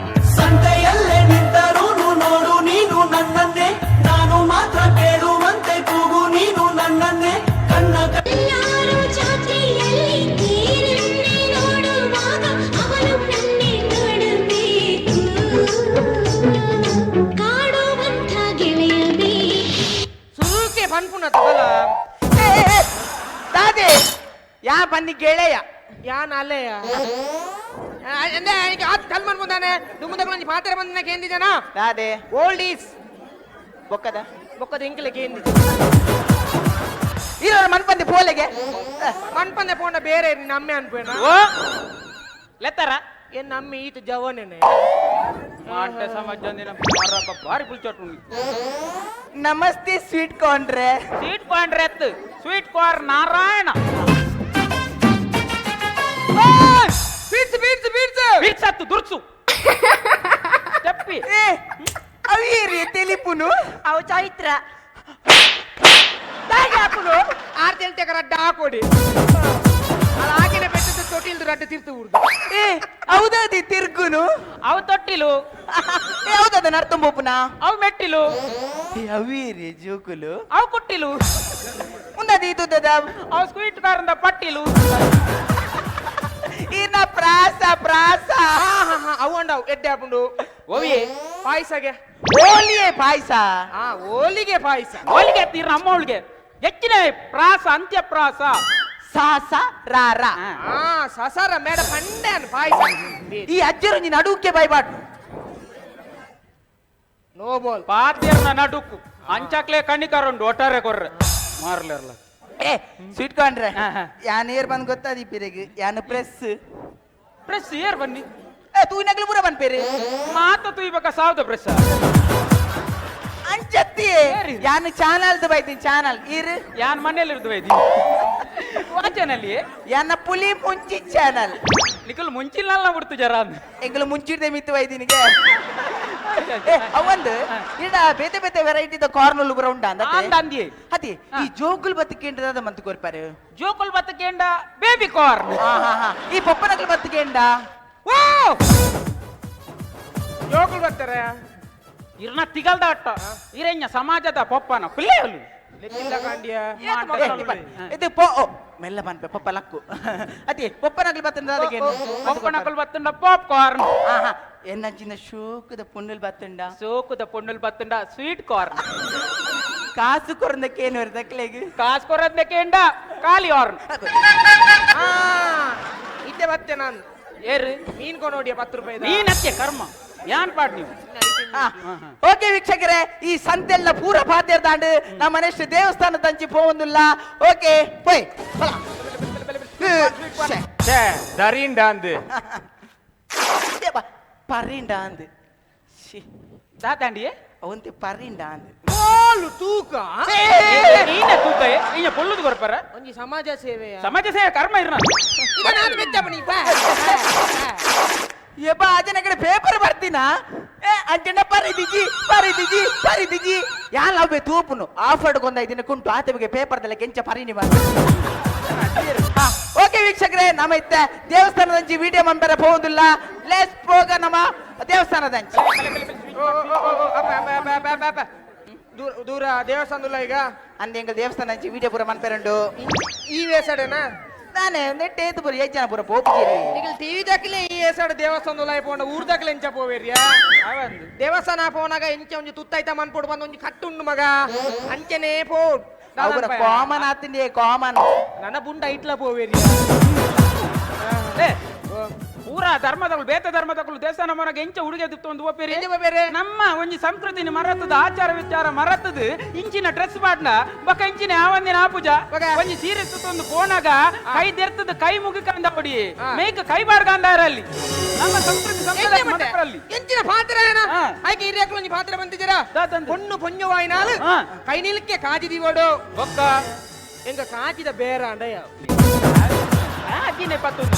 ಸಂತೆಯಲ್ಲೇ ನಿಂತರೂನು ನೋಡು ನೀನು ನನ್ನನ್ನೇ, ನಾನು ಮಾತ್ರ ಕೇಳುವಂತೆ ಕೂಗು ನೀನು ನನ್ನನ್ನೇ, ಕಣ್ಣ ಪನ್ಪುನತ್ತ ಬಲ ದಾದೆ ಯಾ ಬನ್ನಿ ಗೆಳೆಯ ಯಾನ್ ಅಲ್ಲೆಯ ಅಂದ್ರೆ ಈಗ ಆತ್ ಕಲ್ ಮನ್ಪುಂದಾನೆ ದುಮ್ಮುದಗಳು ಪಾತ್ರೆ ಬಂದಿನ ಕೇಂದಿಜನ ದಾದೆ ಓಲ್ಡ್ is ಬೊಕ್ಕದ ಬೊಕ್ಕದ ಇಂಕಲೆ ಕೇಂದಿ ಇರೋರು ಮನ್ಪಂದೆ ಪೋಲೆಗೆ ಮನ್ಪಂದೆ ಪೋಂಡ ಬೇರೆ ನಮ್ಮೆ ಅನ್ಪೇನ ಓ ಲೆತ್ತಾರ ಏನ್ ನಮ್ಮೆ ಈತ ಜವನೇನೆ ಮಾಂಟೆ ಸಮಾಜ ಭಾರಿ ಪುಲ್ಚೋಟ್ ನಮಸ್ತೆ ಸ್ವೀಟ್ ಕಾರ್ನ್ ಸ್ವೀಟ್ ಕಾರ್ನ್ ರೆತ್ sweet corn Narayana beats beats beats beats ಅತ್ತು ದುರ್ಸು ಚಪ್ಪಿ ಏ ಅವೇರಿ ತೆಲಿಪುನು ಅವು ಚೈತ್ರ ಹಾಕುನು ಆರ್ ತೆಲ್ತೆಕ ರಡ್ಡ ಹಾಕೋಡಿ ಅದು ಹಾಕಿನ ಬೆಟ್ಟದ ತೊಟ್ಟಿಲ್ದು ರಡ್ಡ ತಿರ್ತು ಉರ್ದು ಏ ಹೌದದಿ ತಿರ್ಗುನು ಅವು ತೊಟ್ಟಿಲು ಏ ಹೌದದ ನರ್ತಂಬೋಪುನ ಅವು ಮೆಟ್ಟಿಲು ಏ ಅವೇರಿ ಜೋಕುಲು ಅವು ಕುಟ್ಟಿಲು ಉಂದದಿ ಇದುದದ ಅವು ಸ್ವೀಟ್ ಕಾರ್ನ್ ಪಟ್ಟಿಲು ಇನ್ನ ಪ್ರಾಸ ಪ್ರಾಸ ಅವು ಅಂಡವು ಎಡ್ಡೆ ಹಾಪುಂಡು ಓವಿಯೇ ಪಾಯಸಗೆ ಓಲಿಯೇ ಪಾಯಸ ಆ ಓಲಿಗೆ ಪಾಯಸ ಓಲಿಗೆ ತೀರ ಅಮ್ಮ ಅವಳಿಗೆ ಹೆಚ್ಚಿನ ಪ್ರಾಸ ಅಂತ್ಯ ಪ್ರಾಸ ಸಾಸ ರಾರ ಆ ಸಸಾರ ಮೇಡ ಪಂಡೆ ಪಾಯಸ ಈ ಅಜ್ಜರು ನೀನು ಅಡುಗೆ ಬಾಯ್ಬಾಟು ನೋ ಬಾಲ್ ಪಾತ್ಯರ್ನ ನಡುಕು ಅಂಚಾಕ್ಲೆ ಕಣ್ಣಿಕಾರುಂಡು ಒಟ್ಟಾರೆ ಕೊರ್ರೆ ಮಾರ್ಲಿರ್ಲ ಏ ಸ್ವೀಟ್ ಕಾರ್ನ್ ಯಾನ್ ಏರ್ ಬಂದ್ ಗೊತ್ತಾದಿ ಪಿರೆಗ್ ಯಾನ್ ಪ್ರೆಸ್ ಪ್ರೆಸ್ ಏರ್ ಬನ್ನಿ ಏ ತೂ ನಗಲು ಪೂರ ಬನ್ಪೇರಿ ಮಾತ ತೂಯ್ಬೇಕ ಸಾವ್ದ ಪ್ರೆಸ್ ಅಂಚತ್ತಿ ಯಾನ್ ಚಾನಲ್ದು ಬೈತೀನಿ ಚಾನಲ್ ಇರು ಯಾನ್ ಮನೇಲಿ ಇರ್ದು ಬೈದಿ ವಾಚನಲ್ಲಿ ಯಾನ ಪುಲಿ ಮುಂಚಿ ಚಾನಲ್ ನಿಕಲ್ ಮುಂಚಿಲ್ಲ ಬಿಡ್ತು ಜರ ಎಂಗಲು ಮುಂಚಿಡ್ದೆ ಮಿತ್ತು ಬೈದಿನಿಗೆ ಏ ಅವಂದು ಇಡ ಬೇತೆ ಬೇತೆ ವೆರೈಟಿದ ಕಾರ್ನ್ ಪೂರ ಉಂಡ ಅಂದ ಅತಿ ಈ ಜೋಕುಲ್ ಬತ್ತಿಕೇಂಡ ಮಂತ್ ಕೊರ್ಪಾರು ಜೋಕುಲ್ ಬತ್ತಕೇಂಡ ಬೇಬಿ ಕಾರ್ನ್ ಈ ಪೊಪ್ಪನಕುಲ್ ಬತ್ತಿಕೇಂಡ ಜೋಕುಲ್ ಬರ್ತಾರೆ ಇರ್ನ ತಿಗಲ್ದ ಅಟ್ಟ ಇರೆಂಜ ಸಮಾಜದ ಪೊಪ್ಪನ ಪಿಲ್ಲೆಯಲು ಇದು ಪೋ ಮೆಲ್ಲ ಪನ್ಪೆ ಪೊಪ್ಪ ಲಕ್ಕು ಅತಿ ಪೊಪ್ಪನಕುಲ್ ಬತ್ತಂಡ ಪೊಪ್ಪನಕುಲ್ ಬತ್ತಂಡ ಪಾಪ್ ಕಾರ್ನ್ ಎನ್ನಂಚಿನ ಶೋಕದ ಪೊಣ್ಣುಲ್ ಬತ್ತಂಡ ಸೋಕುದ ಪೊಣ್ಣುಲ್ ಬತ್ತಂಡ ಸ್ವೀಟ್ ಕಾರ್ನ್ ಕಾಸು ಕೊರಂದಕ್ಕೇನು ದಕ್ಲೆಗ್ ಕಾಸು ಕೊರಂದಕ್ಕೇಂಡ ಖಾಲಿ ಹಾರ್ನ್ ಇದ್ದೆ ಬತ್ತೆ ನಾನು ಏರು ಮೀನ್ ಕೊನೋಡಿಯ 10 ರೂಪಾಯಿ ನೀನತ್ತೆ ಕರ್ಮ ಯಾನ್ ಪಾಡ್ ನೀವು ಓಕೆ ವೀಕ್ಷಕರೇ ಈ ಸಂತೆಲ್ಲ ಪೂರ ಪಾತ್ಯ ದಾಂಡು ನಮ್ಮ ಮನೆಷ್ಟು ದೇವಸ್ಥಾನ ತಂಚಿ ಪೋವೊಂದುಲ್ಲ ಓಕೆ ಪೋಯ್ ದರಿಂಡ ಅಂದು ಪರಿಂಡ ಅಂದು ದಾದಾಂಡಿಯೇ ಅವಂತೆ ಪರಿಂಡ ಅಂದು ಕೋಲು ತೂಕ ನೀನ ತೂಕ ಇನ್ನ ಪೊಲ್ಲುದು ಕೊರ್ಪರ ಒಂಜಿ ಸಮಾಜ ಸೇವೆ ಸಮಾಜ ಸೇವೆ ಕರ್ಮ ಇರ್ನ ಇದ ನಾನು ಬೆಚ್ಚ ಬನ್ನಿ ಯಪ್ಪ ಅಜನ ಕಡೆ ಪೇಪರ್ ಬರ್ತೀನಾ ಏ ಅಂಚೆಂಡ ಪರಿದಿಜಿ ಪರಿದಿಜಿ ಪರಿದಿಜಿ ಯಾನ್ ಅವೇ ತೂಪುನು ಆಫ್ ಅಡ್ಕೊಂಡ ಇದನ್ನ ಕುಂಟು ಆತವಿಗೆ ಪೇಪರ್ದಲ್ಲ ಕೆಂಚ ಪರಿಣಿ ಓಕೆ ವೀಕ್ಷಕರೇ ನಮ್ಮ ಇತ್ತ ದೇವಸ್ಥಾನದಂಚಿ ವಿಡಿಯೋ ಮಂಬರ ಹೋಗುದಿಲ್ಲ ಲೆಸ್ ಪೋಗ ನಮ್ಮ ದೇವಸ್ಥಾನದಂಚಿ ದೂರ ದೂರ ದೇವಸ್ಥಾನದಲ್ಲ ಈಗ ಅಂದ ಎಂಗ ದೇವಸ್ಥಾನ ವಿಡಿಯೋ ಪೂರ ಮನ್ಪೆರಂಡು ಈ ವೇಸಡೇನಾ ನಾನೇ ನೆಟ್ಟೇತು ಪೂರ ಏಜ್ ಜನ ಪೂರ ಪೋಪುಜಿರಿ ಈಗ ಟಿವಿ ದಾಖಲೆ ಈ ಏಸಾಡು ದೇವಸ್ಥಾನದಲ್ಲ ಪೋಂಡ ಊರ್ ದಾಖಲೆ ಎಂಚ ಪೋವೇರಿಯಾ ದೇವಸ್ಥಾನ ಪೋನಾಗ ಎಂಚ ಒಂಜಿ ತುತ್ತೈತ ಮನ್ಪೋಡು ಬಂದು ಒಂಜಿ ಕಟ್ಟುಂಡು ಮಗ ಅಂಚನೆ ಪೋ ಅವರ ಕಾಮನ್ ಆತಿಂಡಿ ಕಾಮನ್ ನನ್ನ ಬುಂಡ ಇಟ್ಲ ಪೋವೇರಿಯಾ ಪೂರಾ ಧರ್ಮದಗಳು ಬೇತ ಧರ್ಮದಗಳು ದೇವಸ್ಥಾನ ಮನಗ ಎಂಚ ಉಡುಗೆ ಒಂದು ಓಪೇರಿ ಬೇರೆ ನಮ್ಮ ಒಂಜಿ ಸಂಸ್ಕೃತಿನ ಮರತದ ಆಚಾರ ವಿಚಾರ ಮರತದ ಇಂಚಿನ ಡ್ರೆಸ್ ಪಾಡ್ನ ಬಕ ಇಂಚಿನ ಯಾವಂದಿನ ಆಪುಜ ಒಂಜಿ ಸೀರೆ ಸುತ್ತೊಂದು ಪೋನಾಗ ಕೈ ದೆರ್ತದ ಕೈ ಮುಗಿಕಂದ ಹೊಡಿ ಮೇಕ ಕೈ ಬಾರ್ಗಂದಾರಲ್ಲಿ ನಮ್ಮ ಸಂಸ್ಕೃತಿ ಸಂಪ್ರದಾಯ ಮರತರಲ್ಲಿ ಎಂಚಿನ ಪಾತ್ರ ಏನ ಐಕೆ ಹಿರಿಯಕ್ಲು ಒಂಜಿ ಪಾತ್ರ ಬಂದಿದ್ದೀರಾ ಪೊಣ್ಣು ಪೊಣ್ಣು ವಾಯಿನಾಲು ಕೈ ನಿಲ್ಕೆ ಕಾಜಿ ದಿವಡು ಬೊಕ್ಕ ಎಂಗ ಕಾಜಿದ ಬೇರ ಅಂಡಯ್ಯ ಅಜ್ಜಿನೇ ಪತ್ತೊಂದು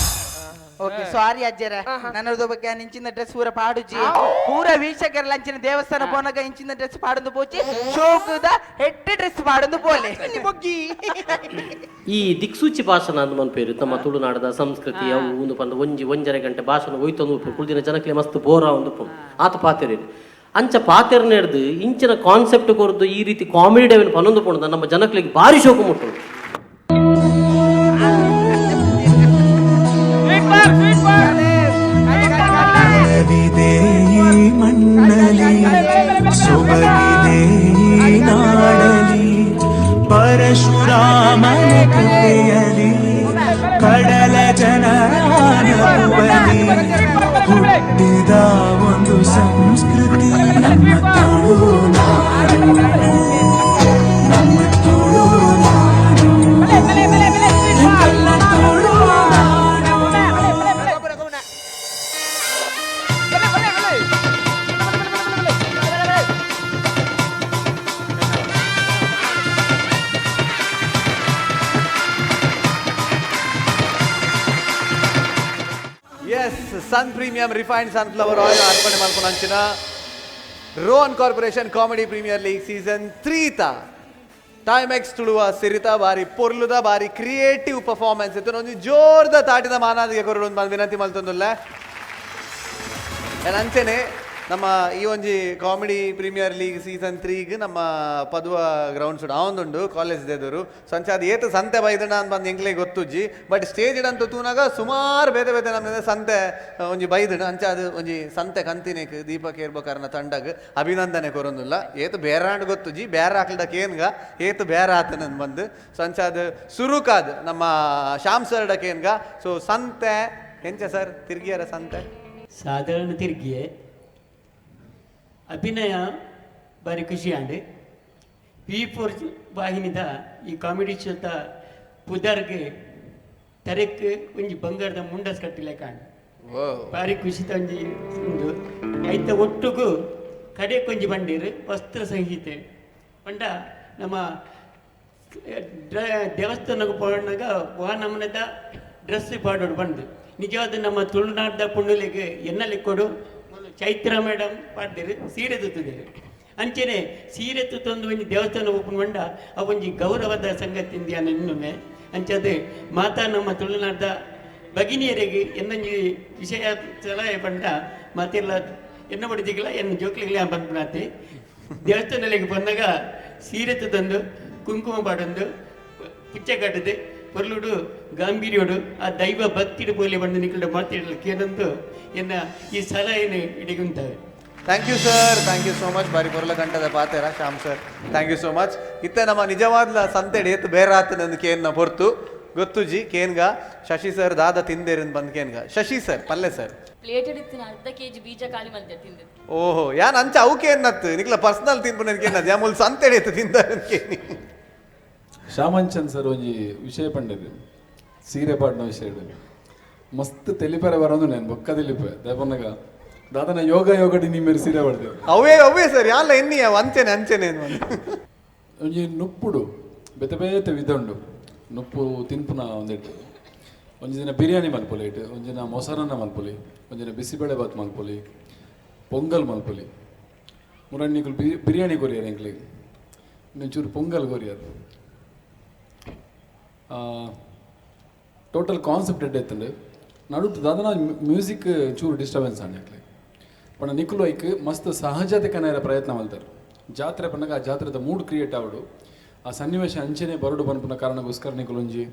ಓಕೆ ಸಾರಿ ಅಜ್ಜರ ನನ್ನದು ಬಗ್ಗೆ ಇಂಚಿನ ಡ್ರೆಸ್ ಪೂರ ಪಾಡುಜಿ ಪೂರ ವೀಕ್ಷಕರ ಅಂಚಿನ ದೇವಸ್ಥಾನ ಪೋನಾಗ ಇಂಚಿನ ಡ್ರೆಸ್ ಪಾಡೊಂದು ಪೋಚಿ ಶೋಕದ ಹೆಡ್ ಡ್ರೆಸ್ ಪಾಡೊಂದು ಪೋಲೆ ಬೊಗ್ಗಿ ಈ ದಿಕ್ಸೂಚಿ ಭಾಷಣ ಅಂದ್ ಮನ್ಪೇರು ತಮ್ಮ ತುಳುನಾಡದ ಸಂಸ್ಕೃತಿ ಅವು ಒಂದು ಪಂಡ ಒಂಜಿ ಒಂಜರೆ ಗಂಟೆ ಭಾಷಣ ಒಯ್ತೊಂದು ಉಪ್ಪು ಕುಳ್ದಿನ ಜನಕ್ಲೆ ಮಸ್ತ್ ಬೋರ ಒಂದು ಉಪ್ಪು ಆತ ಪಾತೆರಿ ಅಂಚ ಪಾತೆರ್ ನೆಡ್ದು ಇಂಚಿನ ಕಾನ್ಸೆಪ್ಟ್ ಕೊರ್ದು ಈ ರೀತಿ ಕಾಮಿಡಿ ಡೇವಿನ ಪನೊಂದು ಪೋಣದ ನಮ್ಮ ಜನಕ್ಲೆಗ್ ಭಾರಿ ಶೋಕು ಮುಟ್ಟು. ಮಣ್ಣಲಿ ಸೊಬಗಿದೆ ನಾಡಲಿ ಕಥೆಯಲಿ ಕಡಲ ಜನರ ಹುಟ್ಟಿದ ಒಂದು ಸಂಸ್ಕೃತಿ ನಮ್ಮ ತುಳುನಾಡು, ನಮ್ಮ Tulunadu, ಎಂಕಲ್ನ Tulunadu. Yes, Sun Premium refined sunflower oil ಅರ್ಪಣೆ ಮಲ್ಪುನಂಚಿನ Rohan corporation comedy premier league season 3 ತ ಟೈಮೆಕ್ಸ್ ತುಳುವ ಸಿರಿತ ಬಾರಿ ಪೊರ್ಲುದ ಬಾರಿ ಕ್ರಿಯೇಟಿವ್ ಪರ್ಫಾರ್ಮೆನ್ಸ್ ಇತ್ತು. ಒಂಜಿ ಜೋರ್ದ ತಾಟಿದ ಮಾನಾದಿಗೆ ಕೊರಡು ಒಂದು ವಿನಂತಿ ಮಲ್ತೊಂದುಲ್ಲ. ಅಂಚೆನೆ ನಮ್ಮ ಈ ಒಂಜಿ ಕಾಮಿಡಿ ಪ್ರೀಮಿಯರ್ ಲೀಗ್ ಸೀಸನ್ 3ಗ್ ನಮ್ಮ ಪದುವ ಗ್ರೌಂಡ್ಸ್ ಆವೊಂದುಂಡು ಕಾಲೇಜ್ ದೇದರು. ಸೊ ಅಂಚೆ ಅದು ಏತು ಸಂತೆ ಬೈದಣ ಅಂತ ಬಂದು ಎಂಕ್ಲೆ ಗೊತ್ತುಜ್ಜಿ, ಬಟ್ ಸ್ಟೇಜ್ ಇಡಂತ ತೂನಾಗ ಸುಮಾರು ಬೇತೆ ಬೇತೆ ನಮ್ಮ ಸಂತೆ ಒಂಜಿ ಬೈದಣ. ಅಂಚೆ ಅದು ಒಂಜಿ ಸಂತೆ ಕಂತಿನೇಕ್ ದೀಪಕ್ ಏರ್ಬಕಾರನ ತಂಡಗ್ ಅಭಿನಂದನೆ ಕೊರೊಂದುಲ್ಲ. ಏತು ಬೇರಾಂಡ್ ಗೊತ್ತುಜ್ಜಿ, ಬೇರೆ ಹಾಕ್ಲದ ಕೇನ್ಗ ಏತು ಬೇರೆ ಆತನ ಬಂದು. ಸೊ ಅಂಚೆ ಅದು ಸುರುಕಾದ್ ನಮ್ಮ ಶ್ಯಾಮ್ ಸರ್ಡ ಕೇನ್ಗ. ಸೊ ಸಂತೆ ಎಂಚ ಸರ್ ತಿರ್ಗಿಯರ ಸಂತೆ ಸಾಧಾರಣ ತಿರ್ಗಿಯೇ ಅಭಿನಯ ಬಾರಿ ಖುಷಿಯಾಂಡ್. ವಿ4 ವಾಹಿನಿದ ಈ ಕಾಮಿಡಿ ಶೋತ ಪುದರ್ಗೆ ತರೆಕ್ ಒಂಜಿ ಬಂಗಾರದ ಮುಂಡಸ್ ಕಟ್ಟಿಲ್ಲ ಕಾಣ್ ಬಾರಿ ಖುಷಿ ಒಂಜಿ ಉಂಡು. ಐತ ಒಟ್ಟುಗು ಕಡೆ ಕೊಂಜಿ ಬಂಡೀರು ವಸ್ತ್ರ ಸಂಹಿತೆ ಪಂಡ ನಮ್ಮ ದೇವಸ್ಥಾನಕ್ಕೆ ಪೋಣಾಗ ವಾ ನಮನದ ಡ್ರೆಸ್ ಪಾಡೋಡು ಬಂದು ನಿಜವಾದ ನಮ್ಮ ತುಳುನಾಡ್ದ ಪುಣ್ಣಲಿಗೆ ಎನ್ನಲಿ ಕೊಡು ಚೈತ್ರ ಮೇಡಮ್ ಪಾಡ್ದಿರು ಸೀರೆ ತುತ್ತಿದ್ದೀರಿ. ಅಂಚೆನೆ ಸೀರೆ ತುತ್ತೊಂದು ಒಂಜಿ ದೇವಸ್ಥಾನ ಓಪನ್ ಮಂಡ ಆ ಒಂಜಿ ಗೌರವದ ಸಂಗತಿ ಇನ್ನೊಮ್ಮೆ ಅಂಚದೆ ಮಾತಾ ನಮ್ಮ ತುಳುನಾಡ್ದ ಭಗಿನಿಯರಿಗೆ ಎನ್ನೊಂಜಿ ವಿಷಯ ಸಲಹೆ ಪಂಡ ಮಾತೆಲ್ಲ ಎನ್ನ ಬಡಿದಿಗಿಲ್ಲ ಎನ್ನ ಜೋಕ್ಲಿಗ್ಲೇ ಬಂದ್ಬಿಡಾತಿ. ದೇವಸ್ಥಾನಗಳಿಗೆ ಬಂದಾಗ ಸೀರೆ ತಂದು ಕುಂಕುಮ ಪಾಡೊಂದು ಪುಚ್ಚೆ ಕಟ್ಟದೆ ಪೊರ್ಲುಡು ಗಾಂಭೀರ್ಯೋಡು ಆ ದೈವ ಭಕ್ತಿಡು ಪೋಲಿ ಬಂದು ನಿಕ್ಕಲ್ಡ ಮಾತಿಡಲು ಕೇನಂದು ಎನ್ನ ಈ ಸಲಹೆಯನ್ನು ಇಡಿಗುಂತವೆ. Thank you sir, thank you so much. ಬಾರಿ ಪೊರ್ಲ ಗಂಟದ ಪಾತೆರ Shyam sir, thank you so much. ಇತ್ತೆ ನಮ್ಮ ನಿಜವಾದ್ಲ ಸಂತೆಡ್ ಏತ್ ಬೇರೆ ಆತನಂದು ಕೇನ್ನ ಪೊರ್ತು ಗೊತ್ತುಜಿ ಕೇನ್ಗ ಶಶಿ ಸರ್ ದಾದ ತಿಂದೇರಿಂದ ಬಂದ್ ಕೇನ್ಗ. ಶಶಿ ಸರ್ ಪಲ್ಲೆ ಸರ್ ಪ್ಲೇಟೆಡ್ ಇತ್ತಿನ ಅರ್ಧ ಕೆಜಿ ಬೀಜ ಖಾಲಿ ಮಲ್ತೆ ತಿಂದೆ. ಓಹೋ ಯಾನ್ ಅಂಚ ಅವಕೇನ್ನತ್ತು ನಿಕ್ಲ ಪರ್ಸನಲ್ ತಿನ್ಪುನ ಕೇನ್ನದು ಯಾ ಮುಲ್ ಸಂತೆಡ್ ಏತ್ ತಿಂದಾರ ಕೇನಿ. ಶ್ಯಾಮಂಚನ್ ಸರ್ ಒಂಜಿ ವಿಷಯ ಪಂಡದು ಸೀರೆ ಪಾಡ್ನ ವಿಷಯ ಮಸ್ತ್ ತೆಲಿಪರೆ ಬರೋದು ನಾನು ಬೊಕ್ಕ ತೆಲಿಪೆ ದಯಪನ್ನಗ ದಾದನ ಯೋಗ ಯೋಗಡಿ ನಿಮ್ಮೇರು ಸೀರೆ ಪಡ್ತೇವೆ. ಅವೇ ಅವೇ ಸರ್ ಯಾಲ್ಲ ಎನ್ನಿ ಅಂಚೆನೆ ಅಂಚೆನೆ ಒಂಜಿ ನುಪ್ಪುಡು ಬೇತೆ ಬೇತೆ ವಿಧ ಉಂಡು ನುಪ್ಪು ತಿನ್ಪುನ ಒಂದಿಟ್ಟು. ಒಂಜಿ ದಿನ ಬಿರಿಯಾನಿ ಮಲ್ಪೊಲಿ ಇಟ್ಟು, ಒಂಜಿನ ಮೊಸರನ್ನ ಮಲ್ಪೊಲಿ, ಒಂಜಿನ ಬಿಸಿಬೇಳೆ ಬಾತ್ ಮಲ್ಪೊಲಿ, ಪೊಂಗಲ್ ಮಲ್ಪೊಲಿ. ಮುರಣ್ಣಿಗಳು ಬಿರಿಯಾನಿ ಕೊರಿಯರ್ ಎಂಕ್ಲಿಗೆ, ಒಂಚೂರು ಪೊಂಗಲ್ ಕೊರಿಯರ್. ಟೋಟಲ್ ಕಾನ್ಸೆಪ್ಟ್ ಎಡ್ಡೆ ಇತ್ತಂಡು ನಡುಟ್ಟು ದಾದನ ಮ್ಯೂಸಿಕ್ ಚೂರು ಡಿಸ್ಟರ್ಬೆನ್ಸ್ ಆಂಡ್ ಯಾಕ್ಲೆ ಪಂಡ ನಿಕುಲು ಐಕ್ ಮಸ್ತ್ ಸಹಜತೆ ಕನೆಯರ ಪ್ರಯತ್ನ ಮಲ್ತಾರೆ. ಜಾತ್ರೆ ಪಂಡಗ ಆ ಜಾತ್ರೆದ ಮೂಡ್ ಕ್ರಿಯೇಟ್ ಆವಡು ಆ ಸನ್ನಿವೇಶ ಅಂಚೆನೆ ಬರಡು ಪನ್ಪುನ ಕಾರಣಕ್ಕೋಸ್ಕರ ನಿಕುಲು ಒಂಜಿ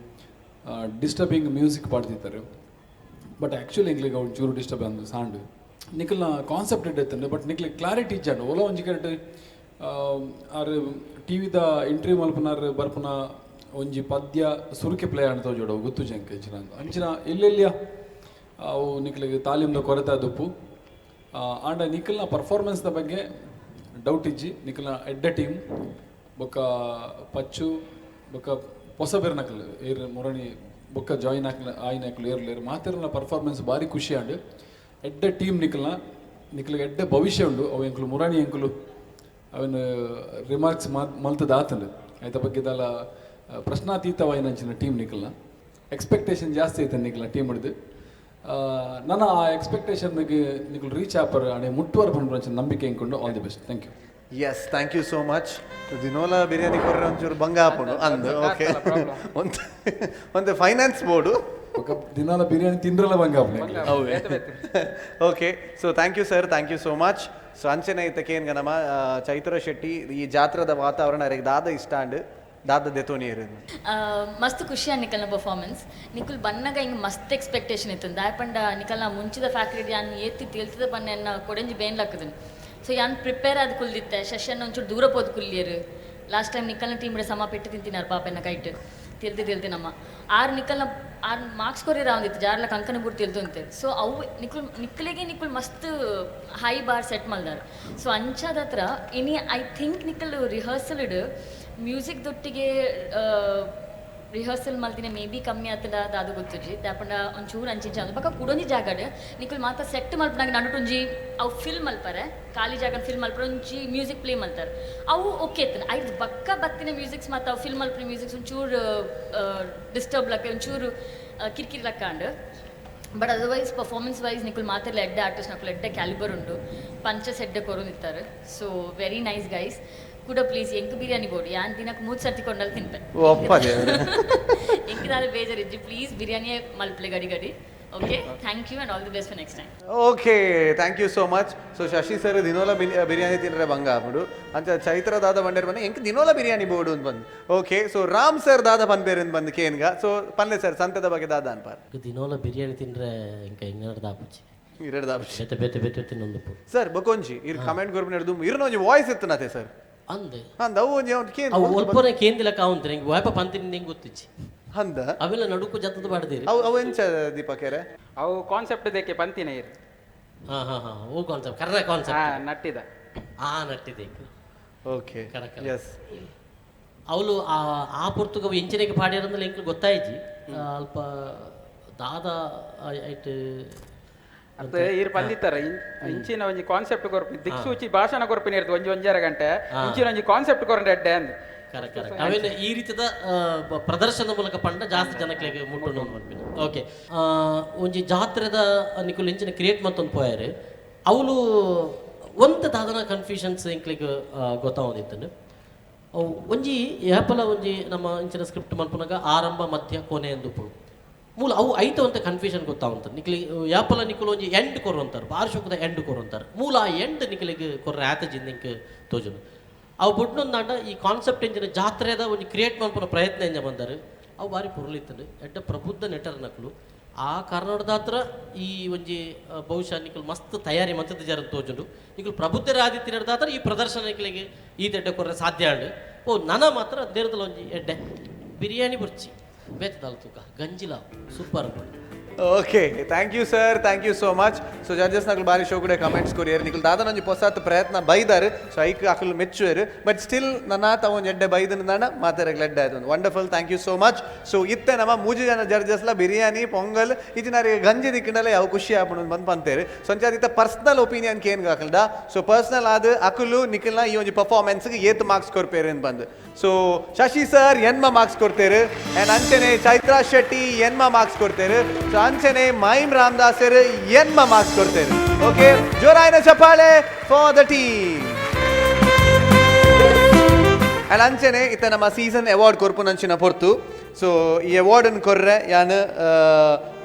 ಡಿಸ್ಟರ್ಬಿಂಗ್ ಮ್ಯೂಸಿಕ್ ಪಾಡ್ತಿತ್ತಾರೆ. ಬಟ್ ಆ್ಯಕ್ಚುಲಿ ಎಂಕ್ಲೆಗ್ ಅವು ಚೂರು ಡಿಸ್ಟರ್ಬ್ ಅಂದ್ ಸಾಂಡ್ ನಿಕಲ್ನ ಕಾನ್ಸೆಪ್ಟ್ ಎಡ್ಡೆ ಇತ್ತಂಡು. ಬಟ್ ನಿಕ್ಲೆ ಕ್ಲಾರಿಟಿ ಇಜ್ಜಾಂಡು ಓಲ ಒಂಜಿ ಕರೆಕ್ಟ್ ಆರ್ ಟಿ ವಿದ ಇಂಟರ್ವ್ಯೂ ಮಲ್ಪುನಾರ್ ಬರ್ಪುನ ಒಂಜಿ ಪದ್ಯ ಸುರುಕೆ ಪ್ಲೇ ಆಂಡ್ ತೋಜೋಡು ಗೊತ್ತು ಜಂಕ್ ಅಂಚಿನ ಅಂಚಿನ ಎಲ್ಲೆಲ್ಲಿಯ ಅವು ನಿಕ್ಲೆಗ್ ತಾಲೀಮ್ದ ಕೊರತೆ ಆದುಪ್ಪು. ಆಂಡ ನಿಖಲ್ನ ಪರ್ಫಾರ್ಮೆನ್ಸ್ದ ಬಗ್ಗೆ ಡೌಟ್ ಇಜ್ಜಿ. ನಿಖಲ್ನ ಎಡ್ಡೆ ಟೀಮ್ ಬೊಕ್ಕ ಪಚ್ಚು ಬೊಕ್ಕ ಪೊಸ ಬೇರ್ನಕಲ್ ಏರ್ ಮುರಣಿ ಬೊಕ್ಕ ಜಾಯಿನ್ ಆಕ್ಲ ಆಯ್ನಕಲ್ ಏರ್ಲೇರ್ ಮಾತೆರ್ನ ಪರ್ಫಾರ್ಮೆನ್ಸ್ ಭಾರಿ ಖುಷಿ ಆಂಡ್ ಎಡ್ಡೆ ಟೀಮ್ ನಿಖಲ್ನ ನಿಖಲ್ಗೆ ಎಡ್ಡೆ ಭವಿಷ್ಯ ಉಂಡು. ಅವು ಎಂಕುಲು ಮುರಣಿ ಎಂಕುಲು ಅವನ ರಿಮಾರ್ಕ್ಸ್ ಮಲ್ತದ ಆತಂಡು ಐತ ಬಗ್ಗೆ ದಾಲ ಪ್ರಶ್ನಾತೀತವಾಯಿನಂಚಿನ ಟೀಮ್ ನಿಖಲ್ನ ಎಕ್ಸ್ಪೆಕ್ಟೇಷನ್ ಜಾಸ್ತಿ ಐತೆ ನಿಖಲ್ನ ಟೀಮ್ ಹಿಡ್ದು. ನನ್ನ ಆ ಎಕ್ಸ್ಪೆಕ್ಟೇಷನ್ಗೆ ನಿಖಲ್ ರೀಚ್ ಆಪರ್ ಅಡೆ ಮುಟ್ಟುವರ್ ಪನ್ಪುನಂಚಿನ ನಂಬಿಕೆ ಎಂಕೊಂಡು all the best. Thank you. Yes, thank you so much. ದಿನೋಲ biryani ಕೊರ್ರೆ ಒಂಚೂರು ಬಂಗ ಆಪುಂಡು ಅಂದು. ಓಕೆ, ಒಂದು ಫೈನಾನ್ಸ್ ಬೋರ್ಡು ದಿನಾಲ ಬಿರಿಯಾನಿ ತಿಂದ್ರಲ್ಲ ಬಂಗ ಆಪುಂಡು. Okay, so thank you sir, thank you so much. So ಅಂಚನೆ ಇತ್ತಕೇನ್ಗ ನಮ್ಮ ಚೈತ್ರ ಶೆಟ್ಟಿ ಈ ಜಾತ್ರದ ವಾತಾವರಣ ಅರೆಗ್ ದಾದ ಇಷ್ಟ ಅಂಡ್ ದಾದ ದೆತೋನಿಯರು. ಮಸ್ತ್ ಖುಷಿ ನಿಖಲ್ನ ಪರ್ಫಾರ್ಮೆನ್ಸ್. ನಿಖಲ್ ಬನ್ನಗ ಹಿಂಗೆ ಮಸ್ತ್ ಎಕ್ಸ್ಪೆಕ್ಟೇಷನ್ ಇತ್ತು ದಾಯ ಪಂಡ ನಿಖಲ್ನ ಮುಂಚಿದ ಫ್ಯಾಕ್ಟ್ರಿ ಯಾನ್ ಏತಿ ತೇಲ್ತದ ಬನ್ನ ಎನ್ನ ಕೊಡಂಜಿ ಬೇನ್ಲಾಕದನ್. ಸೊ ಯಾನ್ ಪ್ರಿಪೇರ್ ಆದ ಕುಲ್ದಿತ್ತೆ ಶಶಿಯನ್ನ ಒಂಚೂರು ದೂರ ಪೋದು ಕುಲ್ಲಿಯರು. ಲಾಸ್ಟ್ ಟೈಮ್ ನಿಖಲ್ನ ಟೀಮ್ ಸಮ ಪೆಟ್ಟು ತಿಂತಿನಾರು ಪಾಪ ಎನ್ನ ಕೈಟ್. ತೆಲ್ತೆ ತೆಲ್ತೆ ನಮ್ಮ ಆರು ನಿಕ್ಕಲ್ನ ಆರು ಮಾರ್ಕ್ಸ್ ಕೊರಿಯರ್ ಆವಂದಿತ್ತು ಜಾರ್ಲ ಕಂಕನ ಬುಡ್ ತೆಲ್ತು ಅಂತೆ. ಸೊ ಅವು ನಿಕುಲ್ ನಿಕ್ಕಲಿಗೆ ನಿಕ್ಕುಲ್ ಮಸ್ತ್ ಹೈ ಬಾರ್ ಸೆಟ್ ಮಲ್ದಾರ್. ಸೊ ಅಂಚಾದ ಹತ್ರ ಇನಿ I think ನಿಕ್ಕಲ್ ರಿಹರ್ಸಲ್ ಇಡು ಮ್ಯೂಸಿಕ್ ದೊಟ್ಟಿಗೆ ರಿಹರ್ಸಲ್ ಮಲ್ತಿನ ಮೇ ಬಿ ಕಮ್ಮಿ ಆತದ ಅದು ಗೊತ್ತುಜಿ ದಾಪಂಡ ಒಂಚೂರು ಅಂಚಿಂಚ ಅಂದು ಬೊಕ ಕುಡೊಂಜಿ ಜಾಗಡ್ ನಿಕುಲ್ ಮಾತ ಸೆಟ್ ಮಲ್ಪನಾಗ ನಡುಟೊಂಜಿ ಅವು ಫಿಲ್ ಮಲ್ಪರೆ ಖಾಲಿ ಜಾಗ ಫಿಲ್ ಮಲ್ಪರೆ ಒಂಜಿ ಮ್ಯೂಸಿಕ್ ಪ್ಲೇ ಮಲ್ತಾರೆ ಅವು ಓಕೆ ಇತ್ತು. ಐದು ಬಕ್ಕ ಬತ್ತಿನ ಮ್ಯೂಸಿಕ್ಸ್ ಮಾತ ಅವು ಫಿಲ್ ಮಲ್ಪನ ಮ್ಯೂಸಿಕ್ಸ್ ಒಂಚೂರು ಡಿಸ್ಟರ್ಬ್ ಲಕ್ಕ ಒಂಚೂರು ಕಿರಿಕಿರಿ ಲಕ್ಕ and. But otherwise performance wise ನಿಕುಲ್ ಮಾತೆಲ್ಲ ಎಡ್ಡೆ ಆರ್ಟಿಸ್ಟ್ ನಕುಲ್ ಎಡ್ಡೆ ಕ್ಯಾಲಿಬರ್ ಉಂಡು ಪಂಚಸ್ ಎಡ್ಡೆ ಕೊರೊಂದಿತ್ತಾರೆ. ಸೊ ವೆರಿ ನೈಸ್ ಗೈಸ್ ಕೂಡ ಪ್ಲೀಸ್ ಎಂಕ್ ಬಿರಿಯಾನಿ ಬೋಡು ಯಾನ್ ದಿನಕ್ಕೆ 3 ಸರ್ತಿ ಕೊಂಡಲ್ಲಿ ತಿನ್ಪೆ ಎಂಕ್ ದಾದ ಬೇಜಾರಿಜ್ಜಿ ಪ್ಲೀಸ್ ಬಿರಿಯಾನಿಯೇ ಮಲ್ಪ್ಲೆ ಗಡಿ ಗಡಿ. Okay, thank you and all the best for next time. Okay, thank you so much. So Shashi sir ದಿನೋಲ biryani ತಿನ್ರೆ ಬಂಗ ಆಪುಂಡು ಅಂಚ ಚೈತ್ರ ದಾದ ಬಂಡೇರ್ ಬಂದು ಎಂಕ್ ದಿನೋಲ ಬಿರಿಯಾನಿ ಬೋಡು ಅಂತ ಬಂದು. ಓಕೆ, ಸೊ ರಾಮ್ ಸರ್ ದಾದ ಪನ್ಪೇರ್ ಬಂದು ಕೇನ್ಗ. ಸೊ ಪನ್ಲೆ ಸರ್ ಸಂತದ ಬಗ್ಗೆ ದಾದ ಅನ್ಪಾರ್. ದಿನೋಲ ಬಿರಿಯಾನಿ ತಿನ್ರೆ ಇಂಕ ಎಂಗಡ ದಾಪುಚಿ ಇರಡ್ ದಾಪುಚಿ ಬೇತೆ ಬೇತೆ ಬೇತೆ ತಿನ್ನೊಂದು ಸರ್ ಬಕೊಂಜಿ ಇರ್ ಕಮೆಂಟ್ ಕೊರ್ಪಿನ ಹಿಡ್ದು ಇರ್ನೊಂಜಿ ವಾಯ್ಸ್ ಇತ್ತು ಸರ್ ಅಂದೆ ಅಂದ ಅವು ಒಂಜಿ ಅವ್ನು ಕೇನ್ ಅವು ಒಲ್ಪನೆ ಕೇಂದಿಲಕ್ಕ ಅವಂತಾರೆ ಹಿಂಗೆ ವಾಯಪ ಪಂತಿನ ನಿಂಗೆ ಗೊತ್ತಿಚ್ಚಿ ಅಂದ ಅವೆಲ್ಲ ನಡುಕು ಜತ್ತದ ಬಾಡ್ದಿರಿ ಅವು ಅವು ಎಂಚ ದೀಪಕೇರೆ ಅವು ಕಾನ್ಸೆಪ್ಟ್ ದೇಕೆ ಪಂತಿನ ಇರು. ಹಾ ಹಾ ಹಾ ಓ ಕಾನ್ಸೆಪ್ಟ್ ಕರ್ರ ಕಾನ್ಸೆಪ್ಟ್ ನಟ್ಟಿದ ಆ ನಟ್ಟಿದೆ. ಓಕೆ ಎಸ್ ಅವಳು ಆ ಪೊರ್ತುಗ ಎಂಚಿನಕ್ಕೆ ಪಾಡ್ಯಾರಂದ್ರೆ ಎಂಕ್ ಗೊತ್ತಾಯ್ಜಿ ಅಲ್ಪ ದಾದ ಐಟ್ ಅತ್ತೆ ಈರ್ ಪಂದಿತ್ತರ ಇಂಚಿನ ಒಂಜಿ ಕಾನ್ಸೆಪ್ಟ್ ಕೊರ್ಪಿ ದಿಕ್ಸೂಚಿ ಭಾಷಣ ಕೊರ್ಪಿನ ಇರ್ತದೆ ಒಂಜಿ ಒಂಜರ ಗಂಟೆ ಇಂಚಿನ ಒಂಜಿ ಕಾನ್ಸೆಪ್ಟ್ ಕೊರಂಡ ಎಡ್ಡೆ ಅಂದ್. ಕರೆಕ್ಟ್ ಕರೆಕ್ಟ್ ಅವೇನು ಈ ರೀತಿದ ಪ್ರದರ್ಶನ ಮೂಲಕ ಪಂಡ ಜಾಸ್ತಿ ಜನಕ್ಲೆಗ್ ಮುಟ್ಟುಂಡು ಪನ್ಪಿನ. ಓಕೆ, ಒಂಜಿ ಜಾತ್ರೆದ ನಿಕುಲು ಇಂಚಿನ ಕ್ರಿಯೇಟ್ ಮತ್ತೊಂದು ಪೋಯಾರು ಅವಳು ಒಂತ ದಾದನ ಕನ್ಫ್ಯೂಷನ್ಸ್ ಎಂಕ್ಲೆಗ್ ಗೊತ್ತಾವೊಂದಿತ್ತಂಡು. ಅವು ಒಂಜಿ ಏಪಲ ಒಂಜಿ ನಮ್ಮ ಇಂಚಿನ ಸ್ಕ್ರಿಪ್ಟ್ ಮಲ್ಪುನಗ ಆರಂಭ ಮಧ್ಯ ಕೊನೆ ಎಂದು ಉಪ್ಪುಂಡು ಮೂಲ ಅವು ಐತ ಅಂತ ಕನ್ಫ್ಯೂಷನ್ ಗೊತ್ತಾವಂತ ನಿಕ್ಲಿ ಯಾಪಲ ನಿಕುಲು ಒಂಜಿ ಎಂಡ್ ಕೊರುವಂತಾರೆ ಬಾರಿ ಶೋಕದ ಎಂಡ್ ಕೊರುವಂತಾರೆ ಮೂಲ ಆ ಎಂಡ್ ನಿಕಲಿಗೆ ಕೊರ್ರೆ ಆತಜಿಂದ ಇಂಕ್ ತೋಜುನು ಅವು ಬುಡ್ನೊಂದಾಂಡ ಈ ಕಾನ್ಸೆಪ್ಟ್ ಎಂಜಿನ ಜಾತ್ರೆದ ಒಂಜಿ ಕ್ರಿಯೇಟ್ ಮಲ್ಪುನ ಪ್ರಯತ್ನ ಎಂಜ ಬಂದರು ಅವು ಭಾರಿ ಪೊರ್ಲಿತ್ತಂಡು ಎಡ್ಡ ಪ್ರಬುದ್ಧ ನೆಟರ್ ನಕಲು ಆ ಕಾರಣದಾತ್ರ ಈ ಒಂಜಿ ಬಹುಶಃ ನಿಕುಲು ಮಸ್ತ್ ತಯಾರಿ ಮಂತದ ಜರ ತೋಜುಂಡು ನಿಕುಲು ಪ್ರಬುದ್ಧರಾದಿತ್ತಿನದಾತ್ರ ಈ ಪ್ರದರ್ಶನ ನಿಕಲಿಗೆ ಈ ದೆಡ್ಡ ಕೊರ್ರೆ ಸಾಧ್ಯ ಅಂಡು. ಓ ನನ ಮಾತ್ರ ದೇರದಲ್ಲ ಒಂಜಿ ಎಡ್ಡೆ ಬಿರಿಯಾನಿ ಬುರ್ಚಿ ಬೇತದಾಲ ತೂಕ ಗಂಜಿಲ super. Okay, thank you sir, thank you so much. So judges ನಕಲು ಬಾರಿ ಶೋ ಕೂಡ ಕಮೆಂಟ್ಸ್ ಕೊರಿಯರ್ ನಿಕಲ್ ದಾದನ ಒಂಜಿ ಪೊಸಾತ್ ಪ್ರಯತ್ನ ಬೈದಾರು. ಸೊ ಐಕ್ ಅಕಲು ಮೆಚ್ಚುವರು ಬಟ್ ಸ್ಟಿಲ್ ನನ್ನ ತಾವು ಒಂಜಿ ಎಡ್ಡೆ ಬೈದನ ದಾನ ಮಾತಾಡಕ್ಕೆ ಎಡ್ಡೆ ಆಯ್ತು. Wonderful, thank you so much. So ಇತ್ತೆ ನಮ್ಮ ಮೂಜಿ ಜನ ಜಡ್ಜಸ್ಲ ಬಿರಿಯಾನಿ ಪೊಂಗಲ್ ಇಚಿನಾರಿಗೆ ಗಂಜಿ ದಿಕ್ಕಿಂಡಲೇ ಯಾವ ಖುಷಿ ಆಪುಂಡು ಬಂದು ಪಂತೇರು. ಸೊ ಅಂಚಾದಿತ್ತ ಪರ್ಸನಲ್ ಒಪಿನಿಯನ್ ಕೇನ್ ಅಕಲ್ದ. ಸೊ ಪರ್ಸನಲ್ ಆದ ಅಕಲು ನಿಖಲ್ನ ಈ ಒಂಜಿ ಪರ್ಫಾರ್ಮೆನ್ಸ್ಗೆ ಏತ್ ಮಾರ್ಕ್ಸ್ ಕೊರ್ಪೇರು ಅಂತ ಬಂದು. ಸೊ ಶಶಿ ಸರ್ ಎನ್ಮ ಮಾರ್ಕ್ಸ್ ಕೊಡ್ತೇರು ಆ್ಯಂಡ್ ಅಂಚನೆ ಚೈತ್ರಾ ಶೆಟ್ಟಿ ಎನ್ಮ ಮಾರ್ಕ್ಸ್ ಕೊಡ್ತೇರು. ಸೊ ಅಂಚನೆ ಮೈಮ್ ರಾಮದಾಸರು ಎನ್ಮ ಮಾರ್ಕ್ಸ್ ಕೊಡ್ತೇರು. ಓಕೆ, ಜೋರಾಯಿನ ಚಪ್ಪಾಳೆ ಫಾರ್ the team. And ಅಂಚನೆ ಇತ್ತ ನಮ್ಮ ಸೀಸನ್ ಅವಾರ್ಡ್ ಕೊರ್ಪುನಂಚಿನ ಪೊರ್ತು. ಸೊ ಈ ಅವಾರ್ಡನ್ನು ಕೊರ್ರೆ ಯಾನ್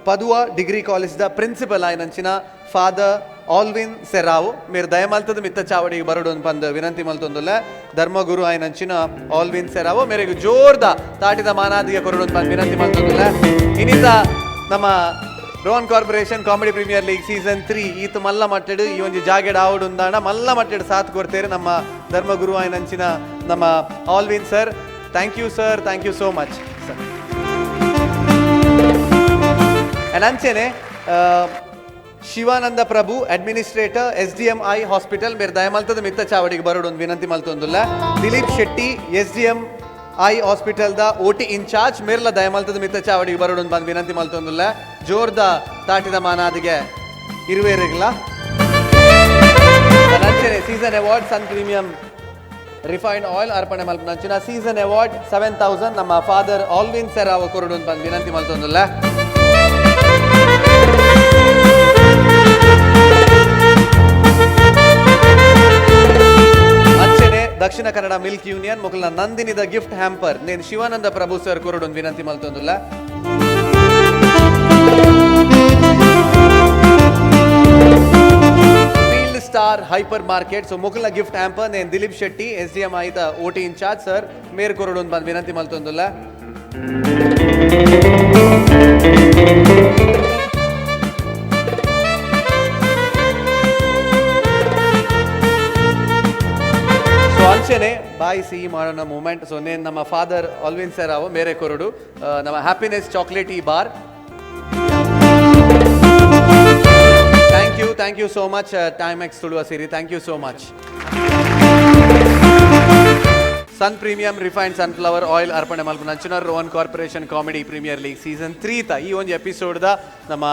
ಪದುವ degree ಕಾಲೇಜ್ದ principal ಆಯ್ನಂಚಿನ father Alvin Serrao ಮೇರ್ ದಯಮಲ್ತದ ಮಿತ್ತ ಚಾವಡಿಗೆ ಬರಡು ಪಂದ್ ವಿನಂತಿ ಮಲ್ತೊಂದುಲ್ಲ. ಧರ್ಮಗುರು ಆಯ್ನಂಚಿನ ಆಲ್ವಿನ್ ಸೆರಾವ್ ಮೇರೆಗೆ ಜೋರ್ದ ತಾಟಿದ ಮಾನಾದಿಗೆ ಕೊರಡು ಪಂದ್ ವಿನಂತಿ ಮಲ್ತೊಂದುಲ್ಲ. ಇನ್ನಿತ ನಮ್ಮ Rohan corporation comedy premier league season 3 ಈತ ಮಲ್ಲ ಮಟ್ಟೆಡು ಈ ಒಂಜಿ ಜಾಗೆಡ್ ಆವಡು ಉಂದಾಣ ಮಲ್ಲ ಮಟ್ಟೆಡು ಸಾಥ್ ಕೊಡ್ತೇರೆ ನಮ್ಮ ಧರ್ಮಗುರು ಆಯ್ನಂಚಿನ ನಮ್ಮ Alvin sir. Thank you sir, thank you so much sir. And ಅಂಚೆನೆ Shivananda Prabhu administrator S D M I hospital ಮೇರ್ ದಯಮಲ್ತದ ಮಿತ್ತ ಚಾವಡಿಗೆ ಬರೋಡು ಒಂದು ವಿನಂತಿ ಮಲ್ತೊಂದುಲ್ಲ. Dilip Shetty S D M I ಹಾಸ್ಪಿಟಲ್ದ O T incharge ಮೇರ್ಲ ದಯಮಲ್ತದ ಮಿತ್ತ ಚಾವಡಿಗೆ ಬರೋಡು ಬಂದು ವಿನಂತಿ ಮಲ್ತೊಂದುಲ್ಲ. ಜೋರ್ದ ತಾಟಿದ ಮಾನಾದಿಗೆ ಇರುವೇರಿಗಲ. ಅಂಚೆನೆ season award Sun premium refined oil ಅರ್ಪಣೆ ಮಲ್ಪನಂಚಿನ ಸೀಸನ್ ಅವಾರ್ಡ್ 7000 ನಮ್ಮ ಫಾದರ್ ಆಲ್ವಿನ್ ಸೆರಾವ್ ಕೊರಡು ಬಂದು ವಿನಂತಿ ಮಲ್ತೊಂದುಲ್ಲ. ಅಂಚನೆ ದಕ್ಷಿಣ ಕನ್ನಡ ಮಿಲ್ಕ್ ಯೂನಿಯನ್ ಮೊಕಲ್ನ ನಂದಿನಿದ ಗಿಫ್ಟ್ ಹ್ಯಾಂಪರ್ ನೇನು ಶಿವಾನಂದ ಪ್ರಭು ಸರ್ ಕೊರಡು ವಿನಂತಿ ಮಲ್ತೊಂದುಲ್ಲ. Field star hyper market so ಮೊಕಲ್ನ gift hamper ನೇನು Dilip Shetty S D M ಐತ ಓ ಟಿ ಇನ್ಚಾರ್ಜ್ ಸರ್ ಮೇರ್ ಕೊರಡು ಬಂದು ವಿನಂತಿ ಮಲ್ತೊಂದುಲ್ಲ. ಅಂಚನೆ ಬಾಯಿ ಸಿಹಿ ಮಾಡೋಣ ಮೂಮೆಂಟ್. ಸೊ ನೇನು ನಮ್ಮ father Alvin sir ಅವು ಮೇರೆ ಕೊರಡು ನಮ್ಮ happiness chocolatey bar. Thank you, thank you so much Timex Tuluva Siri, thank you so much. Sun Premium refined sunflower oil ಅರ್ಪಣೆ ಮಲ್ಪುನಂಚಿನ Rohan corporation comedy premier league season 3 ತ ಈ ಒಂದು ಎಪಿಸೋಡ್ದ ನಮ್ಮ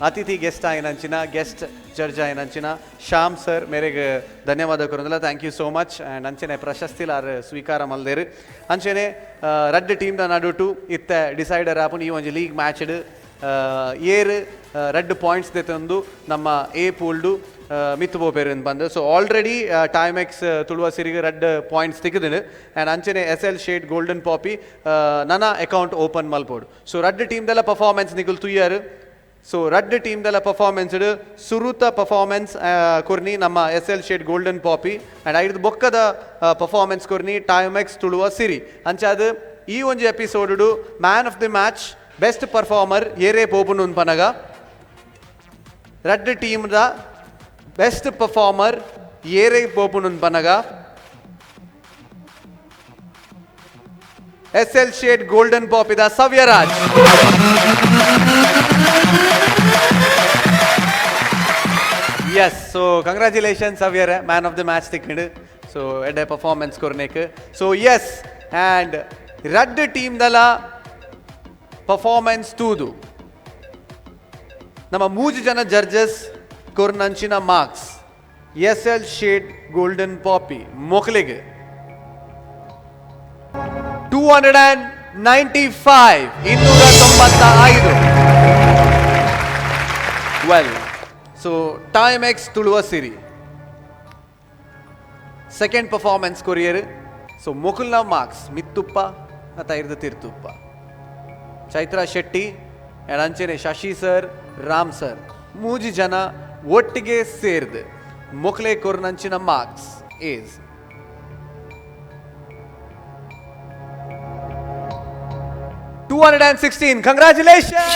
ಅತಿಥಿ ಗೆಸ್ಟ್ ಆಯಿನಂಚಿನ ಗೆಸ್ಟ್ ಜಡ್ಜ್ ಆಯಿನಂಚಿನ ಶ್ಯಾಮ್ ಸರ್ ಮೇರೆಗೆ ಧನ್ಯವಾದ ಕೊರೊಂದಲ. Thank you so much. And ಅಂಚನೆ ಪ್ರಶಸ್ತಿಲಾರ್ ಸ್ವೀಕಾರ ಮಲ್ದೇರು. ಅಂಚನೆ ರಡ್ಡ್ ಟೀಮ್ದ ನಡುಟು ಇತ್ತೆ ಡಿಸೈಡರ್ ಆಪುನ ಈ ಒಂಜಿ ಲೀಗ್ ಮ್ಯಾಚ್ಡ್ ಏರ್ ರಡ್ಡ್ ಪಾಯಿಂಟ್ಸ್ ದೆತೊಂದು ನಮ್ಮ ಎ ಪೂಲ್ಡು ಮಿತ್ತು ಪೋಪೆರ್ ಬಂದು. ಸೊ ಆಲ್ರೆಡಿ ಟೈಮೆಕ್ಸ್ ತುಳುವ ಸಿರಿಗೆ ರಡ್ಡ್ ಪಾಯಿಂಟ್ಸ್ ತಿಕ್ಕಿದನು. ಆ್ಯಂಡ್ ಅಂಚನೆ S L Sheth golden poppy ನನ ಅಕೌಂಟ್ ಓಪನ್ ಮಲ್ಪೋಡು. ಸೊ ರಡ್ಡ್ ಟೀಮ್ದೆಲ್ಲ ಪರ್ಫಾರ್ಮೆನ್ಸ್ ನಿಕುಲ್ ತುಯ್ಯಾರು. ಸೊ ರಡ್ಡ್ ಟೀಮ್ದೆಲ್ಲ ಪರ್ಫಾರ್ಮೆನ್ಸ್ ಸುರುತ ಪರ್ಫಾರ್ಮೆನ್ಸ್ ಕೊರ್ನಿ ನಮ್ಮ S L Sheth golden poppy and ಐದು ಬೊಕ್ಕದ ಪರ್ಫಾರ್ಮೆನ್ಸ್ ಕೊರ್ನಿ ಟೈಮೆಕ್ಸ್ ತುಳುವ ಸಿರಿ. ಅಂಚಾದ ಈ ಒಂಜಿ episode man of the match best performer ಏರೇ ಪೋಪುನು ಪನಗ ರಡ್ಡ್ ಟೀಮ್ದ ಬೆಸ್ಟ್ ಪರ್ಫಾರ್ಮರ್ ಏರೇ ಪೋಪುನು ಪನಗ S L Sheth golden ಪಾಪಿದ Savyaraj. Yes, so congratulation ಸವ್ಯರೆ, man of the match ತಿಕ್ಕಿಂಡು. So ಎಡ್ಡೆ ಪರ್ಫಾರ್ಮೆನ್ಸ್ ಕೊರ್ನೇಕ್. So S and ರಡ್ಡ್ ಟೀಮ್ದಲ ಪರ್ಫಾರ್ಮೆನ್ಸ್ ತೂದು ನಮ್ಮ ಮೂಜು ಜನ ಜಡ್ಜಸ್ ಕೊರ್ನಂಚಿನ marks S L Sheth golden poppy ಮೊಕಲಿಗೆ 295, 295. Well, so Timex Tuluva Siri second performance ಕೊರಿಯರ್. So ಮೊಕುಲ್ನ marks ಮಿತ್ತುಪ್ಪ ಅತ್ತ ಇರ್ದ ತಿರ್ತುಪ್ಪ ಚೈತ್ರಾ ಶೆಟ್ಟಿ ಆ್ಯಂಡ್ ಅಂಚನೆ ಶಶಿ ಸರ್ ರಾಮ್ ಸರ್ ಮೂಜಿ ಜನ ಒಟ್ಟಿಗೆ ಸೇರ್ದು ಮೊಕಲೆ ಕೊರ್ನಂಚಿನ marks is 216. Congratulations!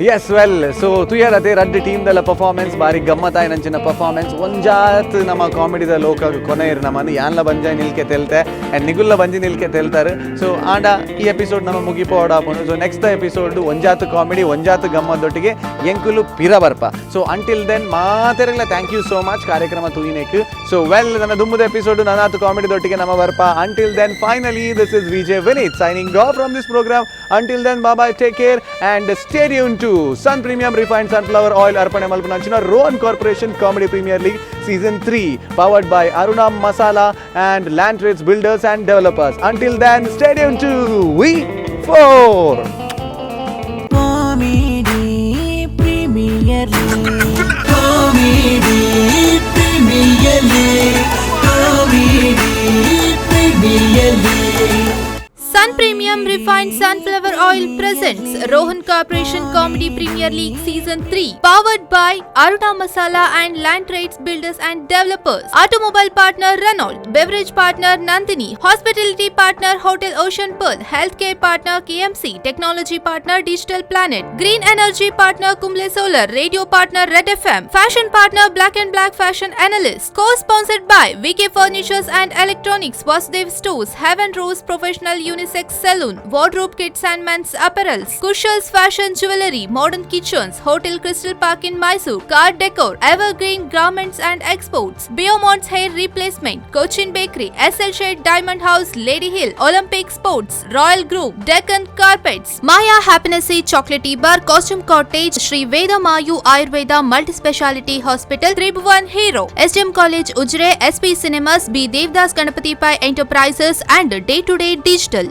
Yes, well, so ತುಯರತೆ ರಡ್ಡ್ ಟೀಮ್ದಲ್ಲ ಪರ್ಫಾರ್ಮೆನ್ಸ್ ಬಾರಿ ಗಮ್ಮತ್ತಾಯಿ ನಂಚಿನ ಪರ್ಫಾರ್ಮೆನ್ಸ್. ಒಂಜಾತ್ ನಮ್ಮ ಕಾಮಿಡಿದ ಲೋಕ ಕೊನೆಯರು ನಮ್ಮನ್ನು ಯಾನ್ಲ ಬಂಜಾಯ್ ನಿಲ್ಕೆ ತೆಲ್ತೆ ಆ್ಯಂಡ್ ನಿಗುಲ್ಲ ಬಂಜಿ ನಿಲ್ಕೆ ತೆಲ್ತಾರೆ. ಸೊ ಆಂಡ ಈ ಎಪಿಸೋಡ್ ನಮ್ಮ ಮುಗಿಪೋಡಾಪುಂಡು. So next episode ಒಂಜಾತ್ ಕಾಮಿಡಿ ಒಂಜಾತ್ ಗಮ್ಮದೊಟ್ಟಿಗೆ ಎಂಕುಲು ಪಿರ ಬರ್ಪ. So until then ಮಾತೆರಗ್ಲ thank you so much ಕಾರ್ಯಕ್ರಮ ತೂಯಿನೇಕ್. ಸೊ ವೆಲ್ ನನ್ನ ದುಮ್ಮದ ಎಪಿಸೋಡ್ ನನಾತ್ ಕಾಮಿಡಿದೊಟ್ಟಿಗೆ ನಮ್ಮ ಬರ್ಪ. Until then finally this is Vijay Vineeth signing off from this program. Until then bye, take care and stay tuned to Sun Premium refined sunflower oil ಅರ್ಪಣೆ ಮಲ್ಪುನಂಚಿನ Rohan corporation comedy premier league season 3 powered by Aruna masala and land trades builders and developers. Until then stay tuned to V4 comedy premier league, comedy premier league, comedy premier league. Sun Premium Refined Sunflower Oil presents Rohan Corporation Comedy Premier League Season 3, powered by Aruna Masala and Land Trades Builders and Developers. Automobile partner Renault, beverage partner Nandini, hospitality partner Hotel Ocean Pearl, healthcare partner KMC, technology partner Digital Planet, green energy partner Kumble Solar, radio partner Red FM, fashion partner Black and Black Fashion Analyst. Co-sponsored by VK Furnitures and Electronics, Vasudev Stores, Heaven Rose Professional Unisex Saloon, Wardrobe Kits and Men's Apparels, Kushal's Fashion Jewelry, Modern Kitchens, Hotel Crystal Park in Mysore, Car Decor, Evergreen Garments and Exports, Beaumont's Hair Replacement, Cochin Bakery, SL Shade Diamond House, Lady Hill, Olympic Sports, Royal Group, Deccan Carpets, Maya Happiness Chocolatey Bar, Costume Cottage, Sri Veda Mayu Ayurveda Multi-Speciality Hospital, Tribhuvan Hero, SDM College, Ujire, SP Cinemas, B. Devdas Ganapati Pai Enterprises and Day to Day Digital.